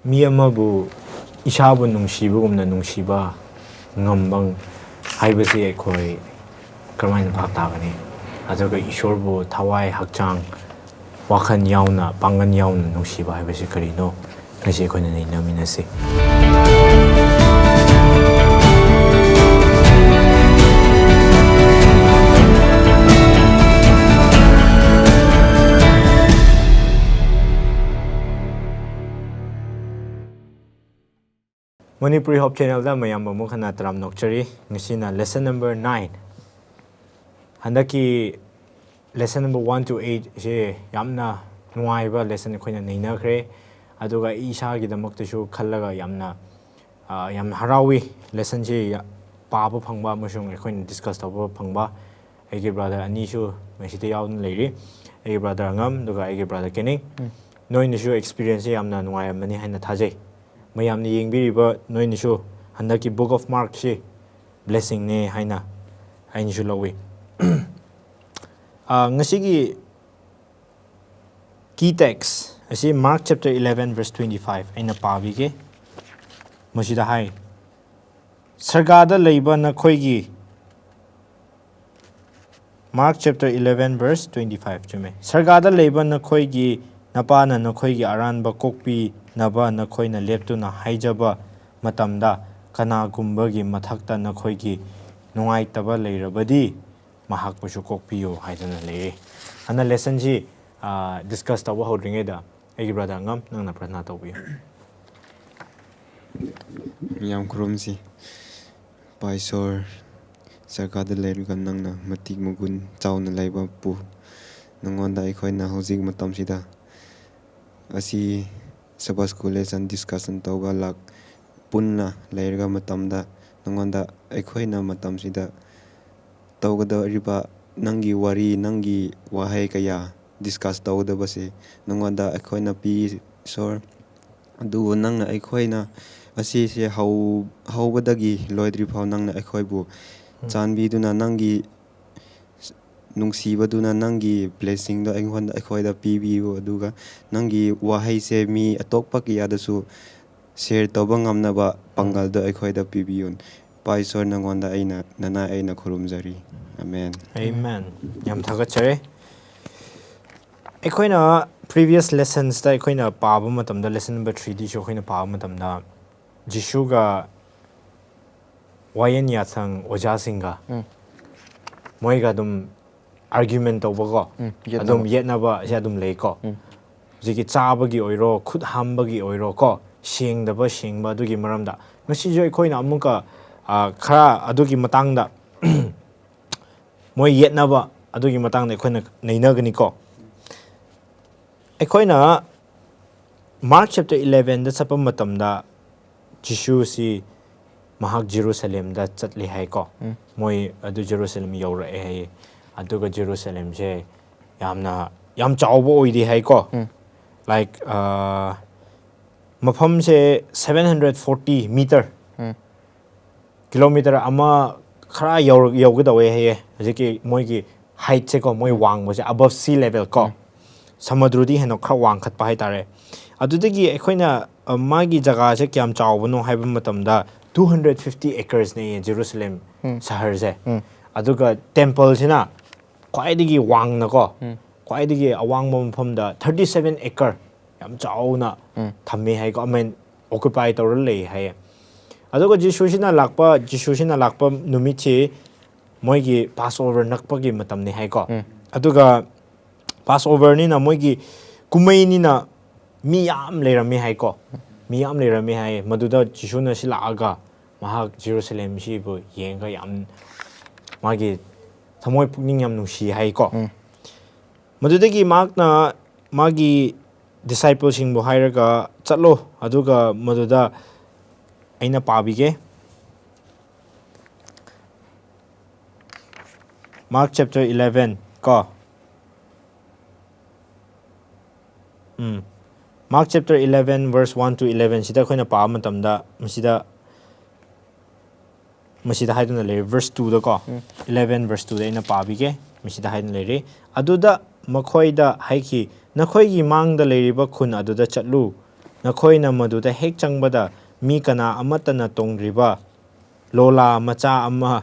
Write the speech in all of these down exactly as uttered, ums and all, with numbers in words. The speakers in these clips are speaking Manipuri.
ꯃꯤ ꯑꯃꯕꯨ ꯏꯁꯥꯕꯨ ꯅꯨꯡꯁꯤꯕꯒꯨꯝꯅ ꯅꯨꯡꯁꯤꯕ ꯉꯝꯕ ꯍꯥꯏꯕꯁꯤ ꯑꯩꯈꯣꯏ ꯀꯔꯝꯍꯥꯏꯅ ꯚꯥꯞ ꯇꯥꯒꯅꯤ? ꯑꯗꯨꯒ ꯏꯁꯣꯔꯕꯨ ꯊꯋꯥꯏ, ꯍꯛꯆꯥꯡ, ꯋꯥꯈꯜ ꯌꯥꯎꯅ, ꯄꯥꯡꯒꯜ ꯌꯥꯎꯅ ꯅꯨꯡꯁꯤꯕ ꯍꯥꯏꯕꯁꯤ ꯀꯔꯤꯅꯣ? ꯉꯁꯤ ꯑꯩꯈꯣꯏꯅ ꯅꯩꯅꯃꯤꯟꯅꯁꯤ꯫ Manipuri Hope Channelꯗ ꯃꯌꯥꯝꯕꯨ ꯑꯃꯨꯛ ꯍꯟꯅ ꯇꯔꯥꯝꯅ ꯑꯣꯛꯆꯔꯤ꯫ ꯉꯁꯤꯅ lesson number nine꯫ ꯍꯟꯗꯛꯀꯤ lesson number one to eight ꯁꯦ ꯌꯥꯝꯅ ꯅꯨꯡꯉꯥꯏꯕ lesson ꯑꯩꯈꯣꯏꯅ ꯅꯩꯅꯈ꯭ꯔꯦ꯫ ꯑꯗꯨꯒ ꯑꯩ ꯏꯁꯥꯒꯤꯗꯃꯛꯇꯁꯨ ꯈꯜꯂꯒ ꯌꯥꯝꯅ, ꯑ, ꯌꯥꯝꯅ ꯍꯔꯥꯎꯏ꯫ Lessonꯁꯦ ꯌꯥ-, ꯄꯥꯕ ꯐꯪꯕ ꯑꯃꯁꯨꯡ ꯑꯩꯈꯣꯏꯅ discuss ꯇꯧꯕ ꯐꯪꯕ꯫ ꯑꯩꯒꯤ brother ꯑꯅꯤꯁꯨ ꯃꯁꯤꯗ ꯌꯥꯎꯗꯨꯅ ꯂꯩꯔꯤ꯫ ꯑꯩꯒꯤ brother ꯑꯉꯝ, ꯑꯗꯨꯒ ꯑꯩꯒꯤ brother ꯀꯦꯅꯤꯡ꯫ ꯎꯝ꯫ ꯅꯣꯏꯅꯁꯨ experienceꯁꯦ ꯌꯥꯝꯅ ꯅꯨꯡꯉꯥꯏꯔꯝꯃꯅꯤ ꯍꯥꯏꯅ ꯊꯥꯖꯩ꯫ ꯃꯌꯥꯝꯅ ꯌꯦꯡꯕꯤꯔꯤꯕ ꯅꯣꯏꯅꯁꯨ ꯍꯟꯗꯛꯀꯤ Book of Markꯁꯤ blessingꯅꯦ ꯍꯥꯏꯅ ꯑꯩꯅꯁꯨ ꯂꯧꯏ꯫ ꯑ, ꯉꯁꯤꯒꯤ key text ꯑꯁꯤ Mark chapter eleven verse twenty five ꯑꯩꯅ ꯄꯥꯕꯤꯒꯦ꯫ ꯃꯁꯤꯗ ꯍꯥꯏ, "ꯁꯔꯒꯥꯗ ꯂꯩꯕ ꯅꯈꯣꯏꯒꯤ," Mark chapter eleven verse twenty five, ꯆꯨꯝꯃꯦ꯫ "ꯁꯔꯒꯥꯗ ꯂꯩꯕ ꯅꯈꯣꯏꯒꯤ ꯅꯄꯥꯅ ꯅꯈꯣꯏꯒꯤ ꯑꯔꯥꯟꯕ ꯀꯣꯛꯄꯤꯅꯕ ꯅꯈꯣꯏꯅ ꯂꯦꯞꯇꯨꯅ ꯍꯥꯏꯖꯕ ꯃꯇꯝꯗ, ꯀꯅꯥꯒꯨꯝꯕꯒꯤ ꯃꯊꯛꯇ ꯅꯈꯣꯏꯒꯤ ꯅꯨꯡꯉꯥꯏꯇꯕ ꯂꯩꯔꯕꯗꯤ, ꯃꯍꯥꯛꯄꯨꯁꯨ ꯀꯣꯛꯄꯤꯌꯨ" ꯍꯥꯏꯗꯨꯅ ꯂꯩꯔꯦ꯫ ꯑꯗꯨꯅ lessonꯁꯤ, ꯑ, discuss ꯇꯧꯕ ꯍꯧꯗ꯭ꯔꯤꯉꯩꯗ ꯑꯩꯒꯤ brother ꯑꯉꯝ, ꯅꯪꯅ ꯄ꯭ꯔꯊꯅꯥ ꯇꯧꯕꯤꯌꯨ꯫ ꯃꯌꯥꯝ ꯈꯨꯔꯨꯝꯁꯤ꯫ ꯏꯄꯥ ꯏꯁꯣꯔ, ꯁꯔꯒꯥꯗ ꯂꯩꯔꯒ ꯅꯪꯅ ꯃꯇꯤꯛ ꯃꯒꯨꯟ ꯆꯥꯎꯅ ꯂꯩꯕ ꯄꯨ, ꯅꯉꯣꯟꯗ ꯑꯩꯈꯣꯏꯅ ꯍꯧꯖꯤꯛ ꯃꯇꯝꯁꯤꯗ ꯑꯁꯤ Sabbath school lesson discussion ꯇꯧꯕ ꯂꯥꯛ ꯄꯨꯟꯅ ꯂꯩꯔꯒ ꯃꯇꯝꯗ ꯅꯉꯣꯟꯗ ꯑꯩꯈꯣꯏꯅ ꯃꯇꯝꯁꯤꯗ ꯇꯧꯒꯗꯧꯔꯤꯕ ꯅꯪꯒꯤ ꯋꯥꯔꯤ, ꯅꯪꯒꯤ ꯋꯥꯍꯩ ꯀꯌꯥ discuss ꯇꯧꯒꯗꯕꯁꯦ ꯅꯉꯣꯟꯗ ꯑꯩꯈꯣꯏꯅ ꯄꯤ, ꯏꯁꯣꯔ꯫ ꯑꯗꯨꯕꯨ ꯅꯪꯅ ꯑꯩꯈꯣꯏꯅ ꯑꯁꯤꯁꯦ ꯍꯧ-, ꯍꯧꯕꯗꯒꯤ ꯂꯣꯏꯗ꯭ꯔꯤꯐꯥꯎ ꯅꯪꯅ ꯑꯩꯈꯣꯏꯕꯨ ꯎꯝ꯫ ꯆꯥꯟꯕꯤꯗꯨꯅ ꯅꯪꯒꯤ ꯁ-, ꯅꯨꯡꯁꯤꯕꯗꯨꯅ ꯅꯪꯒꯤ ꯕ꯭ꯂꯦꯁꯤꯡꯗꯣ ꯑꯩꯉꯣꯟꯗ, ꯑꯩꯈꯣꯏꯗ ꯄꯤꯕꯤꯌꯨ, ꯑꯗꯨꯒ ꯅꯪꯒꯤ ꯋꯥꯍꯩꯁꯦ ꯃꯤ ꯑꯇꯣꯞꯄ ꯀꯌꯥꯗꯁꯨ ꯁꯤꯌꯔ ꯇꯧꯕ ꯉꯝꯅꯕ ꯄꯥꯡꯒꯜꯗꯣ ꯑꯩꯈꯣꯏꯗ ꯄꯤꯕꯤꯌꯨ꯫ ꯏꯄꯥ ꯏꯁꯣꯔ, ꯅꯉꯣꯟꯗ ꯑꯩꯅ, ꯅꯅꯥꯏ ꯑꯩꯅ ꯈꯨꯔꯨꯝꯖꯔꯤ꯫ ꯑꯃꯦꯟ꯫ ꯑꯃꯦꯟ꯫ ꯌꯥꯝ ꯊꯥꯒꯠꯆꯔꯤ꯫ ꯑꯩꯈꯣꯏꯅ previous lessonsꯇ ꯑꯩꯈꯣꯏꯅ ꯄꯥꯕ ꯃꯇꯝꯗ, lesson number threeꯗꯁꯨ ꯑꯩꯈꯣꯏꯅ ꯄꯥꯕ ꯃꯇꯝꯗ, ꯖꯤꯁꯨꯒ ꯋꯥꯌꯦꯟ ꯌꯥꯊꯪ ꯑꯣꯖꯥꯁꯤꯡꯒ ꯎꯝ꯫ ꯃꯣꯏꯒ ꯑꯗꯨꯝ argument ꯇꯧꯕꯀꯣ, ꯎꯝ, ꯌꯦꯠꯅꯕ꯫ ꯑꯗꯨꯝ ꯌꯦꯠꯅꯕꯁꯦ ꯑꯗꯨꯝ ꯂꯩꯀꯣ꯫ ꯎꯝ꯫ ꯍꯧꯖꯤꯛꯀꯤ ꯆꯥꯕꯒꯤ ꯑꯣꯏꯔꯣ, ꯈꯨꯠ ꯍꯥꯝꯕꯒꯤ ꯑꯣꯏꯔꯣ ꯀꯣ, ꯁꯦꯡꯗꯕ ꯁꯦꯡꯕ ꯑꯗꯨꯒꯤ ꯃꯔꯝꯗ꯫ ꯉꯁꯤꯁꯨ ꯑꯩꯈꯣꯏꯅ ꯑꯃꯨꯛꯀ, ꯑ, ꯈꯔ ꯑꯗꯨꯒꯤ ꯃꯇꯥꯡꯗ ꯃꯣꯏ ꯌꯦꯠꯅꯕ ꯑꯗꯨꯒꯤ ꯃꯇꯥꯡꯗ ꯑꯩꯈꯣꯏꯅ ꯅꯩꯅꯒꯅꯤꯀꯣ꯫ ꯑꯩꯈꯣꯏꯅ Mark chapter elevenꯗ ꯆꯠꯄ ꯃꯇꯝꯗ ꯖꯤꯁꯨꯁꯤ ꯃꯍꯥꯛ ꯖꯦꯔꯨꯁꯂꯦꯝꯗ ꯆꯠꯂꯦ ꯍꯥꯏꯀꯣ꯫ ꯎꯝ꯫ ꯃꯣꯏ ꯑꯗꯨ ꯖꯦꯔꯨꯁꯂꯦꯝ ꯌꯧꯔꯛꯑꯦ ꯍꯥꯏꯌꯦ꯫ ꯑꯗꯨꯒ ꯖꯦꯔꯨꯁꯂꯦꯝꯁꯦ ꯌꯥꯝꯅ, ꯌꯥꯝ ꯆꯥꯎꯕ ꯑꯣꯏꯗꯦ ꯍꯥꯏꯀꯣ꯫ ꯎꯝ꯫ Like, ꯑ, ꯃꯐꯝꯁꯦ seven hundred forty meter, ꯎꯝ꯫ kilometer ꯑꯃ ꯈꯔ ꯌꯧ-, ꯌꯧꯒꯗꯧꯋꯦ ꯍꯥꯏꯌꯦ꯫ ꯍꯧꯖꯤꯛꯀꯤ ꯃꯣꯏꯒꯤ heightꯁꯦꯀꯣ, ꯃꯣꯏ ꯋꯥꯡꯕꯁꯦ above sea level ꯀꯣ꯫ ꯎꯝ꯫ ꯁꯃꯨꯗ꯭ꯔꯗꯤ ꯍꯦꯟꯅ ꯈꯔ ꯋꯥꯡꯈꯠꯄ ꯍꯥꯏꯇꯥꯔꯦ꯫ ꯑꯗꯨꯗꯒꯤ ꯑꯩꯈꯣꯏꯅ, ꯑ, ꯃꯥꯒꯤ ꯖꯒꯥꯁꯦ ꯀꯌꯥꯝ ꯆꯥꯎꯕꯅꯣ ꯍꯥꯏꯕ ꯃꯇꯝꯗ, two hundred fifty acresꯅꯦꯌꯦ ꯖꯦꯔꯨꯁꯂꯦꯝ ꯎꯝ꯫ ꯁꯍꯔꯁꯦ꯫ ꯎꯝ꯫ ꯑꯗꯨꯒ templeꯁꯤꯅ ꯈ꯭ꯋꯥꯏꯗꯒꯤ ꯋꯥꯡꯅꯀꯣ, ꯎꯝ꯫ ꯈ꯭ꯋꯥꯏꯗꯒꯤ ꯑꯋꯥꯡꯕ ꯃꯐꯝꯗ thirty seven acre, ꯌꯥꯝ ꯆꯥꯎꯅ ꯎꯝ꯫ ꯊꯝꯃꯦ ꯍꯥꯏꯀꯣ, ꯑꯃꯦꯟ, occupy ꯇꯧꯔ ꯂꯩ ꯍꯥꯏꯌꯦ꯫ ꯑꯗꯨꯒ ꯖꯤꯁꯨꯁꯤꯅ ꯂꯥꯛꯄ, ꯖꯤꯁꯨꯁꯤꯅ ꯂꯥꯛꯄ ꯅꯨꯃꯤꯠꯁꯤ ꯃꯣꯏꯒꯤ Passover ꯅꯛꯄꯒꯤ ꯃꯇꯝꯅꯤ ꯍꯥꯏꯀꯣ꯫ ꯎꯝ꯫ ꯑꯗꯨꯒ Passoverꯅꯤꯅ, ꯃꯣꯏꯒꯤ ꯀꯨꯝꯍꯩꯅꯤꯅ, ꯃꯤ ꯌꯥꯝ ꯂꯩꯔꯝꯃꯤ ꯍꯥꯏꯀꯣ꯫ ꯃꯤ ꯌꯥꯝ ꯂꯩꯔꯝꯃꯤ ꯍꯥꯏ꯫ ꯃꯗꯨꯗ ꯖꯤꯁꯨꯅ ꯁꯤ ꯂꯥꯛꯑꯒ ꯃꯍꯥꯛ ꯖꯦꯔꯨꯁꯂꯦꯝꯁꯤꯕꯨ ꯌꯦꯡꯉꯒ ꯌꯥꯝ, ꯃꯥꯒꯤ ꯊꯃꯣꯏ ꯄꯨꯛꯅꯤꯡ ꯌꯥꯝ ꯅꯨꯡꯁꯤ ꯍꯥꯏꯀꯣ꯫ ꯎꯝ꯫ ꯃꯗꯨꯗꯒꯤ ꯃꯍꯥꯛꯅ ꯃꯥꯒꯤ discipleꯁꯤꯡꯕꯨ ꯍꯥꯏꯔꯒ, "ꯆꯠꯂꯣ, ꯑꯗꯨꯒ ꯃꯗꯨꯗ ꯑꯩꯅ ꯄꯥꯕꯤꯒꯦ"꯫ Mark chapter eleven ꯀꯣ꯫ ꯎꯝ꯫ Mark chapter eleven verse one to eleven ꯁꯤꯗ ꯑꯩꯈꯣꯏꯅ ꯄꯥꯕ ꯃꯇꯝꯗ, ꯃꯁꯤꯗ, ꯃꯁꯤꯗ ꯍꯥꯏꯗꯨꯅ ꯂꯩꯔꯦ, verse twoꯗꯀꯣ꯫ ꯎꯝ꯫ Eleven verse twoꯗ ꯑꯩꯅ ꯄꯥꯕꯤꯒꯦ꯫ ꯃꯁꯤꯗ ꯍꯥꯏꯅ ꯂꯩꯔꯤ꯫ ꯑꯗꯨꯗ ꯃꯈꯣꯏꯗ ꯍꯥꯏꯈꯤ, "ꯅꯈꯣꯏꯒꯤ ꯃꯥꯡꯗ ꯂꯩꯔꯤꯕ ꯈꯨꯟ ꯑꯗꯨꯗ ꯆꯠꯂꯨ꯫ ꯅꯈꯣꯏꯅ ꯃꯗꯨꯗ ꯍꯦꯛ ꯆꯪꯕꯗ ꯃꯤ ꯀꯅꯥ ꯑꯃꯠꯇꯅ ꯇꯣꯡꯗ꯭ꯔꯤꯕ ꯂꯣꯂꯥ ꯃꯆꯥ ꯑꯃ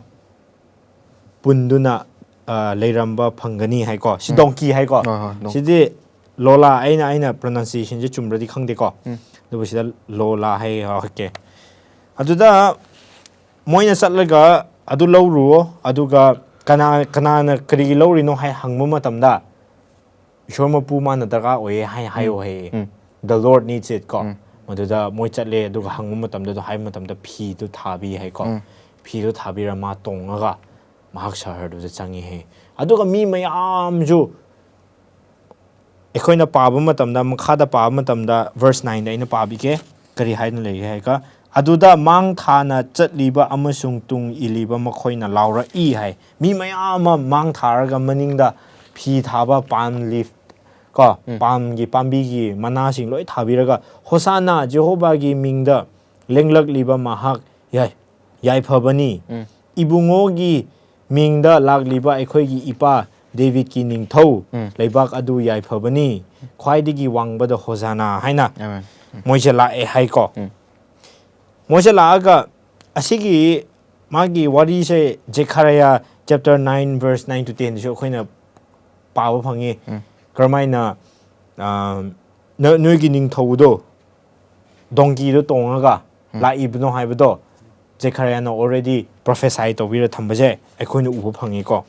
ꯄꯨꯟꯗꯨꯅ, ꯑ, ꯂꯩꯔꯝꯕ ꯐꯪꯒꯅꯤ" ꯍꯥꯏꯀꯣ꯫ ꯁꯤ ꯗꯣꯡꯀꯤ ꯍꯥꯏꯀꯣ꯫ ꯍꯣꯏ, ꯍꯣꯏ, ꯗꯣꯡꯀꯤ꯫ ꯁꯤꯗꯤ ꯂꯣꯂꯥ, ꯑꯩꯅ, ꯑꯩꯅ pronunciationꯁꯦ ꯆꯨꯝꯕ꯭ꯔꯗꯤ ꯈꯪꯗꯦꯀꯣ꯫ ꯑꯗꯨꯕꯨ ꯁꯤꯗ ꯂꯣꯂꯥ ꯍꯥꯏ, okay꯫ ꯑꯗꯨꯗ ꯃꯣꯏꯅ ꯆꯠꯂꯒ ꯑꯗꯨ ꯂꯧꯔꯨꯑꯣ, ꯑꯗꯨꯒ ꯀꯅꯥ, ꯀꯅꯥꯅ ꯀꯔꯤꯒꯤ ꯂꯧꯔꯤꯅꯣ ꯍꯥꯏ ꯍꯪꯕ ꯃꯇꯝꯗ, "ꯏꯁꯣꯔ ꯃꯄꯨ ꯃꯥꯅ ꯗꯔꯀꯥꯔ ꯑꯣꯏꯌꯦ" ꯍꯥꯏ, ꯍꯥꯏꯌꯣ ꯍꯥꯏꯌꯦ꯫ "The Lord needs it" ꯀꯣ꯫ ꯃꯗꯨꯗ ꯃꯣꯏ ꯆꯠꯂꯦ, ꯑꯗꯨꯒ ꯍꯪꯕ ꯃꯇꯝꯗ, ꯑꯗꯨ ꯍꯥꯏꯕ ꯃꯇꯝꯗ ꯐꯤꯗꯨ ꯊꯥꯕꯤ ꯍꯥꯏꯀꯣ꯫ ꯐꯤꯗꯨ ꯊꯥꯕꯤꯔ ꯃꯥ ꯇꯣꯡꯉꯒ ꯃꯍꯥꯛ ꯁꯍꯔꯗꯨꯗ ꯆꯪꯉꯤ ꯍꯥꯏ꯫ ꯑꯗꯨꯒ ꯃꯤ ꯃꯌꯥꯝꯁꯨ ꯑꯩꯈꯣꯏꯅ ꯄꯥꯕ ꯃꯇꯝꯗ, ꯃꯈꯥꯗ ꯄꯥꯕ ꯃꯇꯝꯗ, verse nineꯗ ꯑꯩꯅ ꯄꯥꯕꯤꯒꯦ, ꯀꯔꯤ ꯍꯥꯏꯅ ꯂꯩꯒꯦ ꯍꯥꯏꯔꯒ, "ꯑꯗꯨꯗ ꯃꯥꯡ ꯊꯥꯅ ꯆꯠꯂꯤꯕ ꯑꯃꯁꯨꯡ ꯇꯨꯡ ꯏꯜꯂꯤꯕ ꯃꯈꯣꯏꯅ ꯂꯥꯎꯔꯛꯏ" ꯍꯥꯏ꯫ ꯃꯤ ꯃꯌꯥꯝ ꯑꯃ ꯃꯥꯡ ꯊꯥꯔꯒ ꯃꯅꯤꯡꯗ ꯐꯤ ꯊꯥꯕ, palm leaf ꯀꯣ, ꯄꯥꯝꯒꯤ, ꯄꯥꯝꯕꯤꯒꯤ ꯃꯅꯥꯁꯤꯡ ꯂꯣꯏ ꯊꯥꯕꯤꯔꯒ, "ꯍꯣꯁꯥꯅꯥ, ꯖꯦꯍꯣꯚꯥꯒꯤ ꯃꯤꯡꯗ ꯂꯦꯡꯂꯛꯂꯤꯕ ꯃꯍꯥꯛ ꯌꯥꯏ, ꯌꯥꯏꯐꯕꯅꯤ꯫ ꯏꯕꯨꯡꯉꯣꯒꯤ ꯃꯤꯡꯗ ꯂꯥꯛꯂꯤꯕ ꯑꯩꯈꯣꯏꯒꯤ ꯏꯄꯥ ꯗꯦꯕꯤꯠꯀꯤ ꯅꯤꯡꯊꯧ ꯂꯩꯕꯥꯛ ꯑꯗꯨ ꯌꯥꯏꯐꯕꯅꯤ꯫ ꯈ꯭ꯋꯥꯏꯗꯒꯤ ꯋꯥꯡꯕꯗ ꯍꯣꯁꯥꯅꯥ" ꯍꯥꯏꯅ ꯃꯣꯏꯁꯦ ꯂꯥꯛꯑꯦ ꯍꯥꯏꯀꯣ꯫ ꯃꯣꯏꯁꯦ ꯂꯥꯛꯑꯒ ꯑꯁꯤꯒꯤ ꯃꯥꯒꯤ ꯋꯥꯔꯤꯁꯦ Zechariah chapter nine verse nine to tenꯗꯁꯨ ꯑꯩꯈꯣꯏꯅ ꯄꯥꯕ ꯐꯪꯉꯤ꯫ ꯀꯔꯝꯍꯥꯏꯅ, ꯑ, ꯅ-, ꯅꯣꯏꯒꯤ ꯅꯤꯡꯊꯧꯗꯣ ꯗꯣꯡꯀꯤꯗꯣ ꯇꯣꯡꯉꯒ ꯂꯥꯛꯏꯕꯅꯣ ꯍꯥꯏꯕꯗꯣ Zechariahꯅ already prophesy ꯇꯧꯕꯤꯔ ꯊꯝꯕꯁꯦ ꯑꯩꯈꯣꯏꯅ ꯎꯕ ꯐꯪꯉꯤꯀꯣ꯫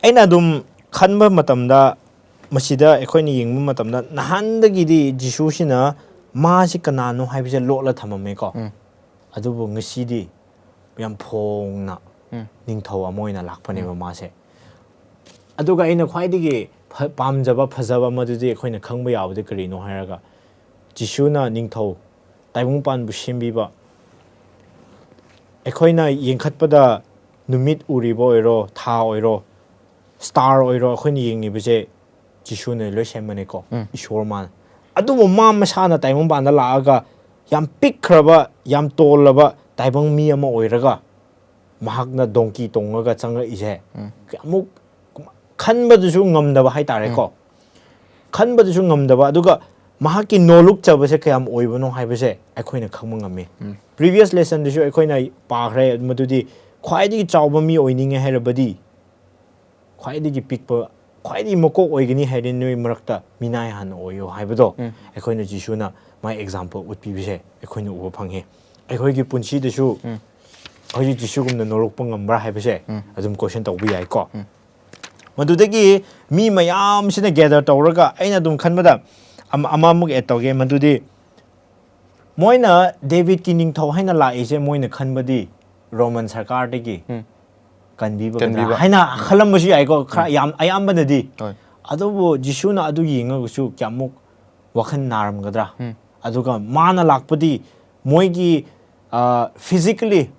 ꯑꯩꯅ ꯑꯗꯨꯝ ꯈꯟꯕ ꯃꯇꯝꯗ, ꯃꯁꯤꯗ ꯑꯩꯈꯣꯏꯅ ꯌꯦꯡꯕ ꯃꯇꯝꯗ, ꯅꯍꯥꯟꯗꯒꯤꯗꯤ ꯖꯤꯁꯨꯁꯤꯅ ꯃꯥꯁꯤ ꯀꯅꯥꯅꯣ ꯍꯥꯏꯕꯁꯦ ꯂꯣꯠꯂ ꯊꯝꯃꯝꯃꯦꯀꯣ꯫ ꯑꯗꯨꯕꯨ ꯉꯁꯤꯗꯤ ꯌꯥꯝ ꯐꯣꯡꯅ ꯅꯤꯡꯊꯧ ꯑꯃ ꯑꯣꯏꯅ ꯂꯥꯛꯄꯅꯦꯕ ꯃꯥꯁꯦ꯫ ꯑꯗꯨꯒ ꯑꯩꯅ ꯈ꯭ꯋꯥꯏꯗꯒꯤ ꯐ-, ꯄꯥꯝꯖꯕ, ꯐꯖꯕ ꯑꯃꯗꯨꯗꯤ ꯑꯩꯈꯣꯏꯅ ꯈꯪꯕ ꯌꯥꯕꯗꯤ ꯀꯔꯤꯅꯣ ꯍꯥꯏꯔꯒ, ꯖꯤꯁꯨꯅ ꯅꯤꯡꯊꯧ ꯇꯥꯏꯕꯪꯄꯥꯟꯕꯨ ꯁꯦꯝꯕꯤꯕ, ꯑꯩꯈꯣꯏꯅ ꯌꯦꯡꯈꯠꯄꯗ ꯅꯨꯃꯤꯠ ꯎꯔꯤꯕ ꯑꯣꯏꯔꯣ, ꯊꯥ ꯑꯣꯏꯔꯣ, star ꯑꯣꯏꯔꯣ, ꯑꯩꯈꯣꯏꯅ ꯌꯦꯡꯉꯤꯕꯁꯦ ꯖꯤꯁꯨꯅ ꯂꯣꯏ ꯁꯦꯝꯕꯅꯦꯀꯣ꯫ ꯏꯁꯣꯔ ꯃꯥꯅ꯫ ꯑꯗꯨꯕꯨ ꯃꯥ ꯃꯁꯥꯅ ꯇꯥꯏꯕꯪꯄꯥꯟꯗ ꯂꯥꯛꯑꯒ ꯌꯥꯝ ꯄꯤꯛꯈ꯭ꯔꯕ, ꯌꯥꯝ ꯇꯣꯜꯂꯕ ꯇꯥꯏꯕꯪ ꯃꯤ ꯑꯃ ꯑꯣꯏꯔꯒ ꯃꯍꯥꯛꯅ ꯗꯣꯡꯀꯤ ꯇꯣꯡꯉꯒ ꯆꯪꯉꯛꯏꯁꯦ ꯀꯌꯥꯃꯨꯛ ꯈꯟꯕꯗꯨꯁꯨ ꯉꯝꯗꯕ ꯍꯥꯏꯇꯥꯔꯦꯀꯣ꯫ ꯈꯟꯕꯗꯨꯁꯨ ꯉꯝꯗꯕ, ꯑꯗꯨꯒ ꯃꯍꯥꯛꯀꯤ ꯅꯣꯂꯨꯛꯆꯕꯁꯦ ꯀꯌꯥꯝ ꯑꯣꯏꯕꯅꯣ ꯍꯥꯏꯕꯁꯦ ꯑꯩꯈꯣꯏꯅ ꯈꯪꯕ ꯉꯝꯃꯤ꯫ Previous lessonꯗꯁꯨ ꯑꯩꯈꯣꯏꯅ ꯄꯥꯈ꯭ꯔꯦ, ꯃꯗꯨꯗꯤ ꯈ꯭ꯋꯥꯏꯗꯒꯤ ꯆꯥꯎꯕ ꯃꯤ ꯑꯣꯏꯅꯤꯡꯉꯦ ꯍꯥꯏꯔꯕꯗꯤ ꯈ꯭ꯋꯥꯏꯗꯒꯤ ꯄꯤꯛꯄ, ꯈ꯭ꯋꯥꯏꯗꯒꯤ ꯃꯀꯣꯛ ꯑꯣꯏꯒꯅꯤ ꯍꯥꯏꯔꯗꯤ ꯅꯣꯏ ꯃꯔꯛꯇ ꯃꯤꯅꯥꯏ ꯍꯥꯟꯅ ꯑꯣꯏꯌꯣ ꯍꯥꯏꯕꯗꯣ ꯑꯩꯈꯣꯏꯅ ꯖꯤꯁꯨꯅ ꯃꯥꯏ example ꯎꯠꯄꯤꯕꯁꯦ ꯑꯩꯈꯣꯏꯅ ꯎꯕ ꯐꯪꯉꯦ꯫ ꯑꯩꯈꯣꯏꯒꯤ ꯄꯨꯟꯁꯤꯗꯁꯨ ꯍꯧꯖꯤꯛ ꯖꯤꯁꯨꯒꯨꯝꯅ ꯅꯣꯂꯨꯛꯄ ꯉꯝꯕ꯭ꯔꯥ ꯍꯥꯏꯕꯁꯦ ꯑꯗꯨꯝ question ꯇꯧꯕ ꯌꯥꯏꯀꯣ꯫ ꯃꯗꯨꯗꯒꯤ ꯃꯤ ꯃꯌꯥꯝꯁꯤꯅ gather ꯇꯧꯔꯒ ꯑꯩꯅ ꯑꯗꯨꯝ ꯈꯟꯕꯗ ꯑꯃ-, ꯑꯃꯃꯨꯛ add ꯇꯧꯒꯦ, ꯃꯗꯨꯗꯤ ꯃꯣꯏꯅ ꯗꯦꯕꯤꯠꯀꯤ ꯅꯤꯡꯊꯧ ꯍꯥꯏꯅ ꯂꯥꯛꯏꯁꯦ ꯃꯣꯏꯅ ꯈꯟꯕꯗꯤ ꯔꯣꯃꯟ ꯁꯔꯀꯥꯔꯗꯒꯤ ꯀꯟꯕꯤꯕꯒꯗ꯭ꯔꯥ ꯀꯟꯕꯤꯕ꯫ ꯍꯥꯏꯅ ꯈꯜꯂꯝꯕꯁꯨ ꯌꯥꯏꯀꯣ, ꯈꯔ ꯌꯥꯝ ꯑꯌꯥꯝꯕꯅꯗꯤ꯫ ꯍꯣꯏ꯫ ꯑꯗꯨꯕꯨ ꯖꯤꯁꯨꯅ ꯑꯗꯨ ꯌꯦꯡꯉꯒꯁꯨ ꯀꯌꯥꯃꯨꯛ ꯋꯥꯈꯜ ꯅꯥꯔꯝꯒꯗ꯭ꯔꯥ? ꯑꯗꯨꯒ ꯃꯥꯅ ꯂꯥꯛꯄꯗꯤ ꯃꯣꯏꯒꯤ, ꯑ, physically